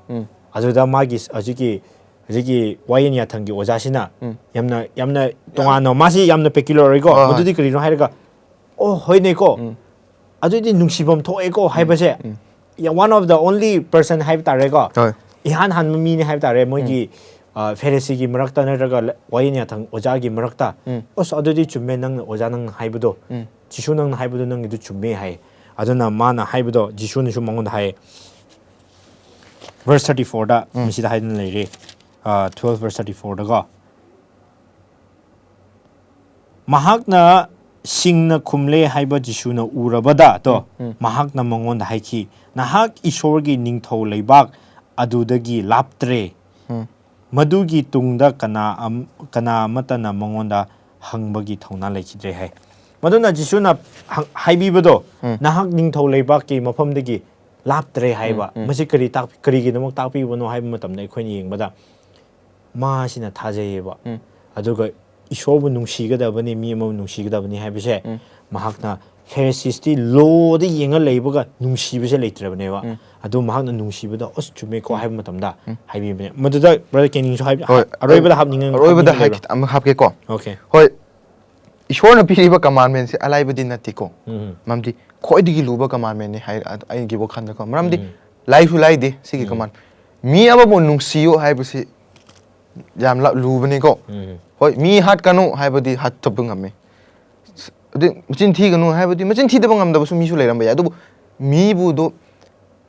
ꯎꯝ꯫ ꯑꯗꯨꯗ ꯃꯥꯒꯤ ꯍꯧꯖꯤꯛꯀꯤ, ꯍꯧꯖꯤꯛꯀꯤ ꯋꯥꯌꯦꯟ ꯌꯥꯊꯪꯒꯤ ꯑꯣꯖꯥꯁꯤꯅ ꯎꯝ꯫ ꯌꯥꯝꯅ, ꯌꯥꯝꯅ ꯇꯣꯉꯥꯟꯅ, ꯃꯥꯁꯤ ꯌꯥꯝꯅ ꯄꯦꯀ꯭ꯌꯨꯂꯔ ꯑꯣꯏꯀꯣ꯫ ꯍꯣꯏ, ꯍꯣꯏ꯫ ꯃꯗꯨꯗꯤ ꯀꯔꯤꯅꯣ ꯍꯥꯏꯔꯒ, "ꯑꯣ, ꯍꯣꯏꯅꯦꯀꯣ꯫ ꯎꯝ꯫ ꯑꯗꯨꯗꯤ ꯅꯨꯡꯁꯤꯐꯝ ꯊꯣꯛꯑꯦꯀꯣ" ꯍꯥꯏꯕꯁꯦ, ꯎꯝ꯫ one of the only person ꯍꯥꯏꯕ ꯇꯥꯔꯦꯀꯣ꯫ ꯍꯣꯏ꯫ ꯏꯍꯥꯟ ꯍꯥꯟꯕ ꯃꯤꯅꯤ ꯍꯥꯏꯕ ꯇꯥꯔꯦ ꯃꯣꯏꯒꯤ, ꯑ, ꯐꯦꯔꯤꯁꯤꯒꯤ ꯃꯔꯛꯇ ꯅꯠꯇ꯭ꯔꯒ ꯋꯥꯌꯦꯟ ꯌꯥꯊꯪ ꯑꯣꯖꯥꯒꯤ ꯃꯔꯛꯇ꯫ ꯎꯝ꯫ "ꯑꯁ, ꯑꯗꯨꯗꯤ ꯆꯨꯝꯃꯦ, ꯅꯪꯅ, ꯑꯣꯖꯥ, ꯅꯪꯅ ꯍꯥꯏꯕꯗꯣ, ꯎꯝ꯫ ꯖꯤꯁꯨ ꯅꯪꯅ ꯍꯥꯏꯕꯗꯣ ꯅꯪꯒꯤꯗꯨ ꯆꯨꯝꯃꯦ" ꯍꯥꯏ꯫ ꯑꯗꯨꯅ ꯃꯥꯅ ꯍꯥꯏꯕꯗꯣ, ꯖꯤꯁꯨꯅꯁꯨ ꯃꯉꯣꯟꯗ ꯍꯥꯏꯌꯦ꯫ ꯚꯔꯁ ꯊꯥꯔꯇꯤ ꯐꯣꯔꯗ ꯎꯝ꯫ ꯃꯁꯤꯗ ꯍꯥꯏꯗꯨꯅ ꯂꯩꯔꯤ꯫ ꯑ, ꯇ꯭ꯋꯦꯜꯐ ꯚꯔꯁ ꯊꯥꯔꯇꯤ ꯐꯣꯔꯗꯀꯣ꯫ ꯃꯍꯥꯛꯅ ꯁꯤꯡꯅ ꯈꯨꯝꯂꯦ ꯍꯥꯏꯕ ꯖꯤꯁꯨꯅ ꯎꯔꯕꯗ ꯇꯣ, ꯎꯝ, ꯎꯝ꯫ ꯃꯍꯥꯛꯅ ꯃꯉꯣꯟꯗ ꯍꯥꯏꯈꯤ, "ꯅꯍꯥꯛ ꯏꯁꯣꯔꯒꯤ ꯅꯤꯡꯊꯧ ꯂꯩꯕꯥꯛ ꯑꯗꯨꯗꯒꯤ ꯂꯥꯞꯇ꯭ꯔꯦ꯫ ꯎꯝ꯫ ꯃꯗꯨꯒꯤ ꯇꯨꯡꯗ ꯀꯅꯥ ꯑꯝ-, ꯀꯅꯥ ꯑꯃꯠꯇꯅ ꯃꯉꯣꯟꯗ ꯍꯪꯕꯒꯤ ꯊꯧꯅꯥ ꯂꯩꯈꯤꯗ꯭ꯔꯦ" ꯍꯥꯏ꯫ ꯃꯗꯨꯅ ꯖꯤꯁꯨꯅ ꯍꯪ-, ꯍꯥꯏꯕꯤꯕꯗꯣ, ꯎꯝ꯫ "ꯅꯍꯥꯛ ꯅꯤꯡꯊꯧ ꯂꯩꯕꯥꯛꯀꯤ ꯃꯐꯝꯗꯒꯤ ꯂꯥꯞꯇ꯭ꯔꯦ" ꯍꯥꯏꯕ, ꯎꯝ, ꯎꯝ꯫ ꯃꯁꯤ ꯀꯔꯤ ꯇꯥꯛꯄꯤ-, ꯀꯔꯤꯒꯤꯗꯃꯛ ꯇꯥꯛꯄꯤꯕꯅꯣ ꯍꯥꯏꯕ ꯃꯇꯝꯗ ꯑꯩꯈꯣꯏꯅ ꯌꯦꯡꯕꯗ, ꯃꯥꯁꯤꯅ ꯊꯥꯖꯩꯌꯦꯕ꯫ ꯎꯝ꯫ ꯑꯗꯨꯒ ꯏꯁꯣꯔꯕꯨ ꯅꯨꯡꯁꯤꯒꯗꯕꯅꯤ, ꯃꯤ ꯑꯃꯕꯨ ꯅꯨꯡꯁꯤꯒꯗꯕꯅꯤ ꯍꯥꯏꯕꯁꯦ, ꯎꯝ꯫ ꯃꯍꯥꯛꯅ ꯐꯦꯔꯤꯁꯤꯁꯇꯤ ꯂꯣꯗ ꯌꯦꯡꯉ ꯂꯩꯕꯒ ꯅꯨꯡꯁꯤꯕꯁꯦ ꯂꯩꯇ꯭ꯔꯕꯅꯦꯕ꯫ ꯎꯝ꯫ ꯑꯗꯨ ꯃꯍꯥꯛꯅ ꯅꯨꯡꯁꯤꯕꯗ, "ꯑꯁ, ꯆꯨꯝꯃꯦꯀꯣ" ꯎꯝ꯫ ꯍꯥꯏꯕ ꯃꯇꯝꯗ ꯎꯝ꯫ ꯍꯥꯏꯕꯤꯕꯅꯦ꯫ ꯃꯗꯨꯗ ꯕ꯭ꯔꯗꯔ ꯀꯦꯅꯤꯡꯁꯨ ꯍꯥꯏꯕ-, ꯍꯣꯏ, ꯑꯔꯣꯏꯕꯗ ꯍꯥꯞꯅꯤꯡꯉ-, ꯑꯔꯣꯏꯕꯗ ꯍꯥꯞꯅꯤꯡꯕ ꯍꯥꯏ-, ꯂꯩꯕ꯭ꯔꯥ? ꯑꯃ ꯍꯥꯞꯀꯦꯀꯣ꯫ ꯑꯣꯀꯦ꯫ ꯍꯣꯏ, ꯏꯁꯣꯔꯅ ꯄꯤꯔꯤꯕ ꯀꯃꯥꯟꯃꯦꯟꯁꯦ ꯑꯂꯥꯏꯕꯗꯤ ꯅꯠꯇꯦꯀꯣ꯫ ꯎꯝ꯫ ꯃꯔꯝꯗꯤ ꯈ꯭ꯋꯥꯏꯗꯒꯤ ꯂꯨꯕ ꯀꯃꯥꯟꯃꯦꯟꯅꯤ ꯍꯥꯏ, ꯑ-, ꯑꯩꯒꯤ ꯋꯥꯈꯜꯗꯀꯣ꯫ ꯃꯔꯝꯗꯤ ꯎꯝ꯫ ꯂꯥꯏꯁꯨ ꯂꯥꯏꯗꯦ ꯁꯤꯒꯤ ꯎꯝ꯫ ꯀꯃꯥꯟ꯫ ꯃꯤ ꯑꯃꯕꯨ ꯅꯨꯡꯁꯤꯌꯨ ꯍꯥꯏꯕꯁꯤ ꯌꯥꯝ ꯂ-, ꯂꯨꯕꯅꯤꯀꯣ꯫ ꯎꯝ꯫ ꯍꯣꯏ, ꯃꯤ ꯍꯥꯠꯀꯅꯨ ꯍꯥꯏꯕꯗꯤ ꯍꯥꯠꯇꯕ ꯉꯝꯃꯤ꯫ ꯑꯗꯩ ꯃꯆꯤꯟ ꯊꯤꯒꯅꯨ ꯍꯥꯏꯕꯗꯤ ꯃꯆꯤꯟ ꯊꯤꯗꯕ ꯉꯝꯗꯕꯁꯨ ꯃꯤꯁꯨ ꯂꯩꯔꯝꯕ ꯌꯥꯏ꯫ ꯑꯗꯨꯕꯨ ꯃꯤꯕꯨꯗꯣ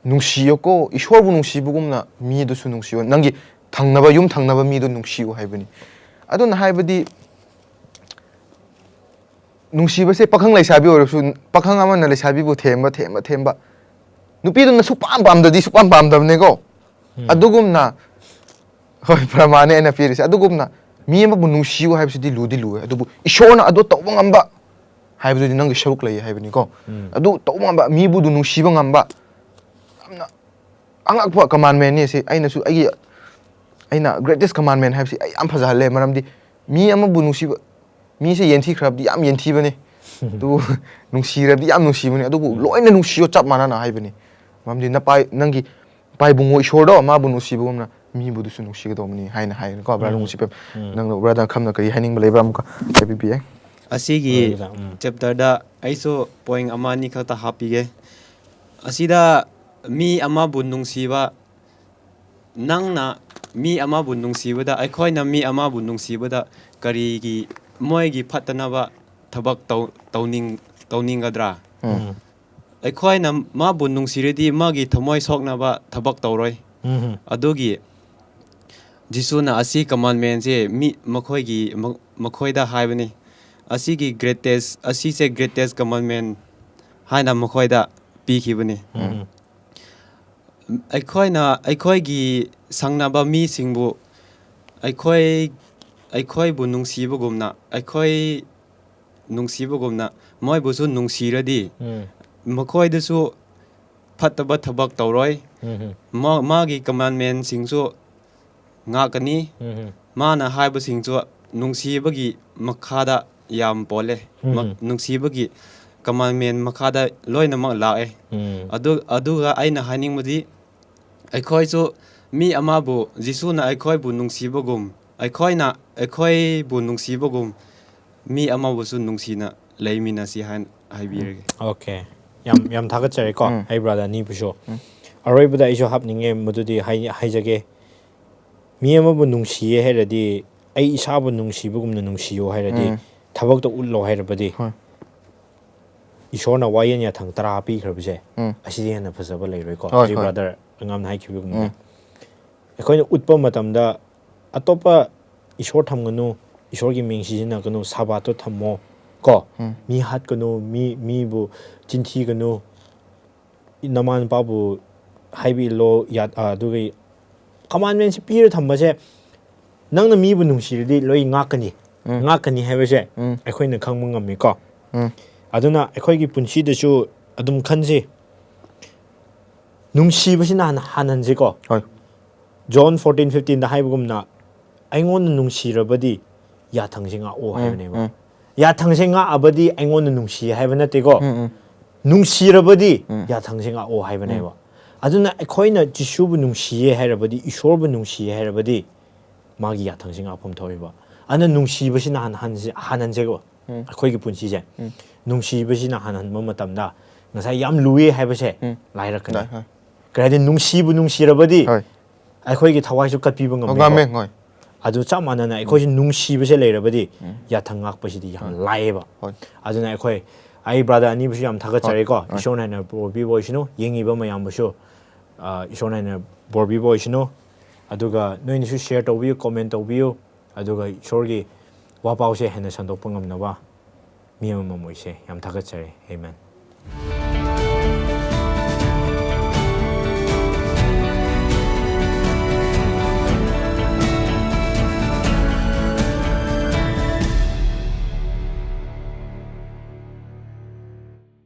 ꯅꯨꯡꯁꯤꯌꯣꯀꯣ, ꯏꯁꯣꯔꯕꯨ ꯅꯨꯡꯁꯤꯕꯒꯨꯝꯅ ꯃꯤꯗꯨꯁꯨ ꯅꯨꯡꯁꯤꯌꯣ꯫ ꯅꯪꯒꯤ ꯊꯪꯅꯕ, ꯌꯨꯝ ꯊꯪꯅꯕ ꯃꯤꯗꯨ ꯅꯨꯡꯁꯤꯌꯨ ꯍꯥꯏꯕꯅꯤ꯫ ꯑꯗꯨꯅ ꯍꯥꯏꯕꯗꯤ ꯅꯨꯡꯁꯤꯕꯁꯦ ꯄꯥꯈꯪ ꯂꯩꯁꯥꯕꯤ ꯑꯣꯏꯔꯁꯨ, ꯄꯥꯈꯪ ꯑꯃꯅ ꯂꯩꯁꯥꯕꯤꯕꯨ ꯊꯦꯝꯕ, ꯊꯦꯝꯕ, ꯊꯦꯝꯕ, ꯅꯨꯄꯤꯗꯨꯅ ꯁꯨꯛꯄꯥꯝ ꯄꯥꯝꯗꯗꯤ ꯁꯨꯛꯄꯥꯝ ꯄꯥꯝꯗꯕꯅꯦꯀꯣ꯫ ꯎꯝ꯫ ꯑꯗꯨꯒꯨꯝꯅ, ꯍꯣꯏ, ꯄ꯭ꯔꯃꯥꯟꯅꯦ ꯑꯩꯅ ꯄꯤꯔꯤꯁꯦ꯫ ꯑꯗꯨꯒꯨꯝꯅ ꯃꯤ ꯑꯃꯕꯨ ꯅꯨꯡꯁꯤꯌꯨ ꯍꯥꯏꯕꯁꯤꯗꯤ ꯂꯨꯗꯤ ꯂꯨꯋꯦ, ꯑꯗꯨꯕꯨ ꯏꯁꯣꯔꯅ ꯑꯗꯨ ꯇꯧꯕ ꯉꯝꯕ ꯍꯥꯏꯕꯗꯨꯗꯤ ꯅꯪꯒꯤ ꯁꯔꯨꯛ ꯂꯩ ꯍꯥꯏꯕꯅꯤꯀꯣ꯫ ꯎꯝ꯫ ꯑꯗꯨ ꯇꯧꯕ ꯉꯝꯕ, ꯃꯤꯕꯨꯗꯨ ꯅꯨꯡꯁꯤꯕ ꯉꯝꯕ, ꯌꯥꯝꯅ ꯑꯉꯛꯄ ꯀꯃꯥꯟꯃꯦꯟꯅꯤ ꯁꯤ꯫ ꯑꯩꯅꯁꯨ ꯑꯩꯒꯤ, ꯑꯩꯅ greatest commandment ꯍꯥꯏꯕꯁꯤ ꯑꯩ ꯌꯥꯝ ꯐꯖꯍꯜꯂꯦ꯫ ꯃꯔꯝꯗꯤ ꯃꯤ ꯑꯃꯕꯨ ꯅꯨꯡꯁꯤꯕ, ꯃꯤꯁꯦ ꯌꯦꯟꯊꯤꯈ꯭ꯔꯕꯗꯤ ꯌꯥꯝ ꯌꯦꯟꯊꯤꯕꯅꯤ꯫ ꯑꯗꯨ ꯅꯨꯡꯁꯤꯔꯕꯗꯤ ꯌꯥꯝ ꯅꯨꯡꯁꯤꯕꯅꯤ꯫ ꯑꯗꯨꯕꯨ ꯎꯝ꯫ ꯂꯣꯏꯅ ꯅꯨꯡꯁꯤꯌꯣ ꯆꯞ ꯃꯥꯟꯅꯅ ꯍꯥꯏꯕꯅꯤ꯫ ꯃꯔꯝꯗꯤ ꯅꯄꯥꯏ-, ꯅꯪꯒꯤ ꯏꯄꯥ ꯏꯕꯨꯡꯉꯣ ꯏꯁꯣꯔꯗꯣ ꯃꯥꯕꯨ ꯅꯨꯡꯁꯤꯕꯒꯨꯝꯅ ꯃꯤꯕꯨꯗꯨꯁꯨ ꯅꯨꯡꯁꯤꯒꯗꯧꯕꯅꯤ ꯍꯥꯏꯅ ꯍꯥꯏꯅꯀꯣ꯫ ꯕ꯭ꯔꯗꯔ ꯎꯝ꯫ ꯅꯨꯡꯁꯤꯄꯦꯝ, ꯎꯝ꯫ ꯅꯪꯅ ꯕ꯭ꯔꯗꯔ ꯈꯝꯅ ꯀꯔꯤ ꯍꯥꯏꯅꯤꯡꯕ ꯂꯩꯕ꯭ꯔꯥ ꯑꯃꯨꯛꯀ ꯍꯥꯏꯕꯤꯕ ꯌꯥꯏ꯫ ꯑꯁꯤꯒꯤ ꯍꯣꯏ, ꯕ꯭ꯔꯗꯔ, ꯎꯝ꯫ Chapterꯗ ꯑꯩꯁꯨ point ꯑꯃ ꯑꯅꯤ ꯈꯛꯇ ꯍꯥꯞꯄꯤꯒꯦ꯫ ꯑꯁꯤꯗ ꯃꯤ ꯑꯃꯕꯨ ꯅꯨꯡꯁꯤꯕ, ꯅꯪꯅ ꯃꯤ ꯑꯃꯕꯨ ꯅꯨꯡꯁꯤꯕꯗ, ꯑꯩꯈꯣꯏꯅ ꯃꯤ ꯑꯃꯕꯨ ꯅꯨꯡꯁꯤꯕꯗ ꯀꯔꯤꯒꯤ ꯃꯣꯏꯒꯤ ꯐꯠꯇꯅꯕ ꯊꯕꯛ ꯇꯧ-, ꯇꯧꯅꯤꯡ-, ꯇꯧꯅꯤꯡꯒꯗ꯭ꯔꯥ? ꯎꯝ꯫ ꯎꯝ꯫ ꯑꯩꯈꯣꯏꯅ ꯃꯥꯕꯨ ꯅꯨꯡꯁꯤꯔꯗꯤ ꯃꯥꯒꯤ ꯊꯃꯣꯏ ꯁꯣꯛꯅꯕ ꯊꯕꯛ ꯇꯧꯔꯣꯏ꯫ ꯎꯝ꯫ ꯑꯗꯨꯒꯤ ꯖꯤꯁꯨꯅ ꯑꯁꯤ commandmentꯁꯦ ꯃꯤ ꯃꯈꯣꯏꯒꯤ, ꯃ-, ꯃꯈꯣꯏꯗ ꯍꯥꯏꯕꯅꯤ꯫ ꯑꯁꯤꯒꯤ greatest, ꯑꯁꯤꯁꯦ greatest commandment ꯍꯥꯏꯅ ꯃꯈꯣꯏꯗ ꯄꯤꯈꯤꯕꯅꯤ꯫ ꯎꯝ. ꯑꯩꯈꯣꯏꯅ ꯑꯩꯈꯣꯏꯒꯤ ꯁꯪꯅꯕ ꯃꯤꯁꯤꯡꯕꯨ ꯑꯩꯈꯣꯏ ꯑꯩꯈꯣꯏꯕꯨ ꯅꯨꯡꯁꯤꯕꯒꯨꯝꯅ, ꯑꯩꯈꯣꯏ ꯅꯨꯡꯁꯤꯕꯒꯨꯝꯅ ꯃꯣꯏꯕꯨꯁꯨ ꯅꯨꯡꯁꯤꯔꯗꯤ, ꯎꯝ. ꯃꯈꯣꯏꯗꯁꯨ ꯐꯠꯇꯕ ꯊꯕꯛ ꯇꯧꯔꯣꯏ꯫ ꯎꯝ. ꯃꯥ- ꯃꯥꯒꯤ commandmentꯁꯤꯡꯁꯨ ꯉꯥꯛꯀꯅꯤ꯫ ꯎꯝ. ꯃꯥꯅ ꯍꯥꯏꯕꯁꯤꯡꯁꯨ ꯅꯨꯡꯁꯤꯕꯒꯤ ꯃꯈꯥꯗ ꯌꯥꯝ ꯄꯣꯜꯂꯦ꯫ ꯎꯝ. ꯃ- ꯅꯨꯡꯁꯤꯕꯒꯤ commandment ꯃꯈꯥꯗ ꯂꯣꯏꯅꯃꯛ ꯂꯥꯛꯑꯦ꯫ ꯎꯝ. ꯑꯗꯨ ꯑꯗꯨꯒ ꯑꯩꯅ ꯍꯥꯏꯅꯤꯡꯕꯗꯤ, ꯑꯩꯈꯣꯏꯁꯨ ꯃꯤ ꯑꯃꯕꯨ, ꯖꯤꯁꯨꯅ ꯑꯩꯈꯣꯏꯕꯨ ꯅꯨꯡꯁꯤꯕꯒꯨꯝ, ꯑꯩꯈꯣꯏꯅ ꯑꯩꯈꯣꯏꯕꯨ ꯅꯨꯡꯁꯤꯕꯒꯨꯝ, ꯃꯤ ꯑꯃꯕꯨꯁꯨ ꯅꯨꯡꯁꯤꯅ ꯂꯩꯃꯤꯟꯅꯁꯤ ꯍꯥꯏꯅ ꯍꯥꯏꯕꯤꯔꯒꯦ꯫ Okay. ꯌꯥꯝ ꯌꯥꯝ ꯊꯥꯒꯠꯆꯔꯤꯀꯣ, ꯎꯝ. ꯑꯩ brother ꯑꯅꯤꯕꯨꯁꯨ꯫ ꯎꯝ. ꯑꯔꯣꯏꯕꯗ ꯑꯩꯁꯨ ꯍꯥꯞꯅꯤꯡꯉꯦ, ꯃꯗꯨꯗꯤ ꯍꯥꯏ- ꯍꯥꯏꯖꯒꯦ꯫ ꯃꯤ ꯑꯃꯕꯨ ꯅꯨꯡꯁꯤꯌꯦ ꯍꯥꯏꯔꯗꯤ, ꯑꯩ ꯏꯁꯥꯕꯨ ꯅꯨꯡꯁꯤꯕꯒꯨꯝꯅ ꯅꯨꯡꯁꯤꯌꯣ ꯍꯥꯏꯔꯗꯤ, ꯎꯝ. ꯊꯕꯛꯇ ꯎꯠꯂꯣ ꯍꯥꯏꯔꯕꯗꯤ, ꯍꯣꯏ. ꯏꯁꯣꯔꯅ ꯋꯥꯌꯦꯜ ꯌꯥꯊꯪ ꯇꯔꯥ ꯄꯤꯈ꯭ꯔꯕꯁꯦ, ꯎꯝ. ꯑꯁꯤꯗꯤ ꯍꯦꯟꯅ ꯐꯖꯕ ꯂꯩꯔꯣꯏꯀꯣ꯫ ꯍꯣꯏ, ꯍꯧꯖꯤꯛ ꯍꯣꯏ. Brother ꯑꯉꯥꯝꯅ ꯍꯥꯏꯈꯤꯕꯒꯨꯝꯅ꯫ ꯎꯝ. ꯑꯩꯈꯣꯏꯅ ꯎꯠꯄ ꯃꯇꯝꯗ, ꯑꯇꯣꯞꯄ ꯏꯁꯣꯔ ꯊꯝꯒꯅꯨ, ꯏꯁꯣꯔꯒꯤ ꯃꯤꯡ ꯁꯤꯖꯤꯟꯅꯒꯅꯨ, ꯁꯥꯕꯥꯠꯇꯣ ꯊꯝꯃꯣ ꯀꯣ꯫ ꯎꯝ. ꯃꯤ ꯍꯥꯠꯀꯅꯨ, ꯃꯤ ꯃꯤꯕꯨ ꯆꯤꯟꯊꯤꯒꯅꯨ, ꯅꯃꯥ ꯅꯄꯥꯕꯨ ꯍꯥꯏꯕ ꯏꯜꯂꯣ, ꯌꯥ- ꯑ, ꯑꯗꯨꯒ commandmentꯁꯤ ꯄꯤꯔ ꯊꯝꯕꯁꯦ, ꯅꯪꯅ ꯃꯤꯕꯨ ꯅꯨꯡꯁꯤꯔꯗꯤ ꯂꯣꯏ ꯉꯥꯛꯀꯅꯤ꯫ ꯎꯝ. ꯉꯥꯛꯀꯅꯤ ꯍꯥꯏꯕꯁꯦ ꯎꯝ. ꯑꯩꯈꯣꯏꯅ ꯈꯪꯕ ꯉꯝꯃꯤꯀꯣ꯫ ꯎꯝ. ꯑꯗꯨꯅ ꯑꯩꯈꯣꯏꯒꯤ ꯄꯨꯟꯁꯤꯗꯁꯨ ꯑꯗꯨꯝ ꯈꯟꯁꯤ, ꯅꯨꯡꯁꯤꯕꯁꯤꯅ ꯍꯥꯟꯅ ꯍꯥꯟꯍꯟꯁꯤꯀꯣ꯫ ꯍꯣꯏ. John fourteen fifteenꯗ ꯍꯥꯏꯕꯒꯨꯝꯅ, "ꯑꯩꯉꯣꯟꯗ ꯅꯨꯡꯁꯤꯔꯕꯗꯤ ꯌꯥꯊꯪꯁꯤ ꯉꯥꯛꯑꯣ" ꯎꯝ, ꯍꯥꯏꯕꯅꯦꯕ꯫ ꯎꯝ. ꯌꯥꯊꯪꯁꯦ ꯉꯥꯛꯑꯕꯗꯤ ꯑꯩꯉꯣꯟꯗ ꯅꯨꯡꯁꯤ ꯍꯥꯏꯕ ꯅꯠꯇꯦꯀꯣ꯫ ꯎꯝ, ꯎꯝ. ꯅꯨꯡꯁꯤꯔꯕꯗꯤ ꯎꯝ. ꯌꯥꯊꯪꯁꯦ ꯉꯥꯛꯑꯣ ꯍꯥꯏꯕꯅꯦꯕ꯫ ꯑꯗꯨꯅ ꯑꯩꯈꯣꯏꯅ ꯖꯤꯁꯨꯕꯨ ꯅꯨꯡꯁꯤꯌꯦ ꯍꯥꯏꯔꯕꯗꯤ, ꯏꯁꯣꯔꯕꯨ ꯅꯨꯡꯁꯤꯌꯦ ꯍꯥꯏꯔꯕꯗꯤ, ꯃꯥꯒꯤ ꯌꯥꯊꯪꯁꯦ ꯉꯥꯛꯐꯝ ꯊꯣꯛꯑꯦꯕ꯫ ꯑꯗꯨꯅ ꯅꯨꯡꯁꯤꯕꯁꯤꯅ ꯍꯥꯟꯅ ꯍꯟꯁꯦ-, ꯍꯥꯟꯍꯟꯁꯦꯀꯣ꯫ ꯎꯝ. ꯑꯩꯈꯣꯏꯒꯤ ꯄꯨꯟꯁꯤꯁꯦ ꯎꯝ. ꯅꯨꯡꯁꯤꯕꯁꯤꯅ ꯍꯥꯟꯍꯟꯕ ꯃꯇꯝꯗ, ꯉꯁꯥꯏ ꯌꯥꯝ ꯂꯨꯑꯦ ꯍꯥꯏꯕꯁꯦ ꯎꯝ. ꯂꯥꯏꯔꯛꯀꯅꯤ꯫ ꯂꯥꯏ-, ꯍꯣꯏ. ꯀꯔꯤ ꯍꯥꯏꯗꯤ, ꯅꯨꯡꯁꯤꯕꯨ ꯅꯨꯡꯁꯤꯔꯕꯗꯤ ꯍꯣꯏ. ꯑꯩꯈꯣꯏꯒꯤ ꯊꯋꯥꯏꯁꯨ ꯀꯠꯄꯤꯕ ꯑꯣ, ꯉꯝꯃꯦꯀꯣ꯫ ꯉꯝꯃꯦ, ꯍꯣꯏ. ꯑꯗꯨ ꯆꯞ ꯃꯥꯟꯅꯅ ꯑꯩꯈꯣꯏꯁꯨ ꯅꯨꯡꯁꯤꯕꯁꯦ ꯂꯩꯔꯕꯗꯤ, ꯎꯝ. ꯌꯥꯊꯪ ꯉꯥꯛꯄꯁꯤꯗꯤ ꯌꯥꯝ ꯍꯣꯏ. ꯂꯥꯏꯌꯦꯕ꯫ ꯍꯣꯏ. ꯑꯗꯨꯅ ꯑꯩꯈꯣꯏ, ꯑꯩ brother ꯑꯅꯤꯕꯨꯁꯨ ꯌꯥꯝ ꯊꯥꯒꯠꯆꯔꯤꯀꯣ꯫ ꯍꯣꯏ. ꯏꯁꯣꯔꯅ ꯍꯦꯟꯅ ꯕꯣꯔ ꯄꯤꯕ ꯑꯣꯏꯁꯅꯨ, ꯌꯦꯡꯉꯤꯕ ꯃꯌꯥꯝꯕꯨꯁꯨ, ꯑ, ꯏꯁꯣꯔꯅ ꯍꯦꯟꯅ ꯕꯣꯔ ꯄꯤꯕ ꯑꯣꯏꯁꯅꯨ꯫ ꯑꯗꯨꯒ ꯅꯣꯏꯅꯁꯨ share ꯇꯧꯕꯤꯌꯨ, comment ꯇꯧꯕꯤꯌꯨ꯫ ꯑꯗꯨꯒ ꯏꯁꯣꯔꯒꯤ ꯋꯥꯄꯥꯎꯁꯦ ꯍꯦꯟꯅ ꯁꯟꯗꯣꯛꯄ ꯉꯝꯅꯕ ꯃꯤ ꯑꯃꯃꯝ ꯑꯣꯏꯁꯦ꯫ ꯌꯥꯝ ꯊꯥꯒꯠꯆꯔꯤ꯫ ꯑꯦꯃꯦꯟ꯫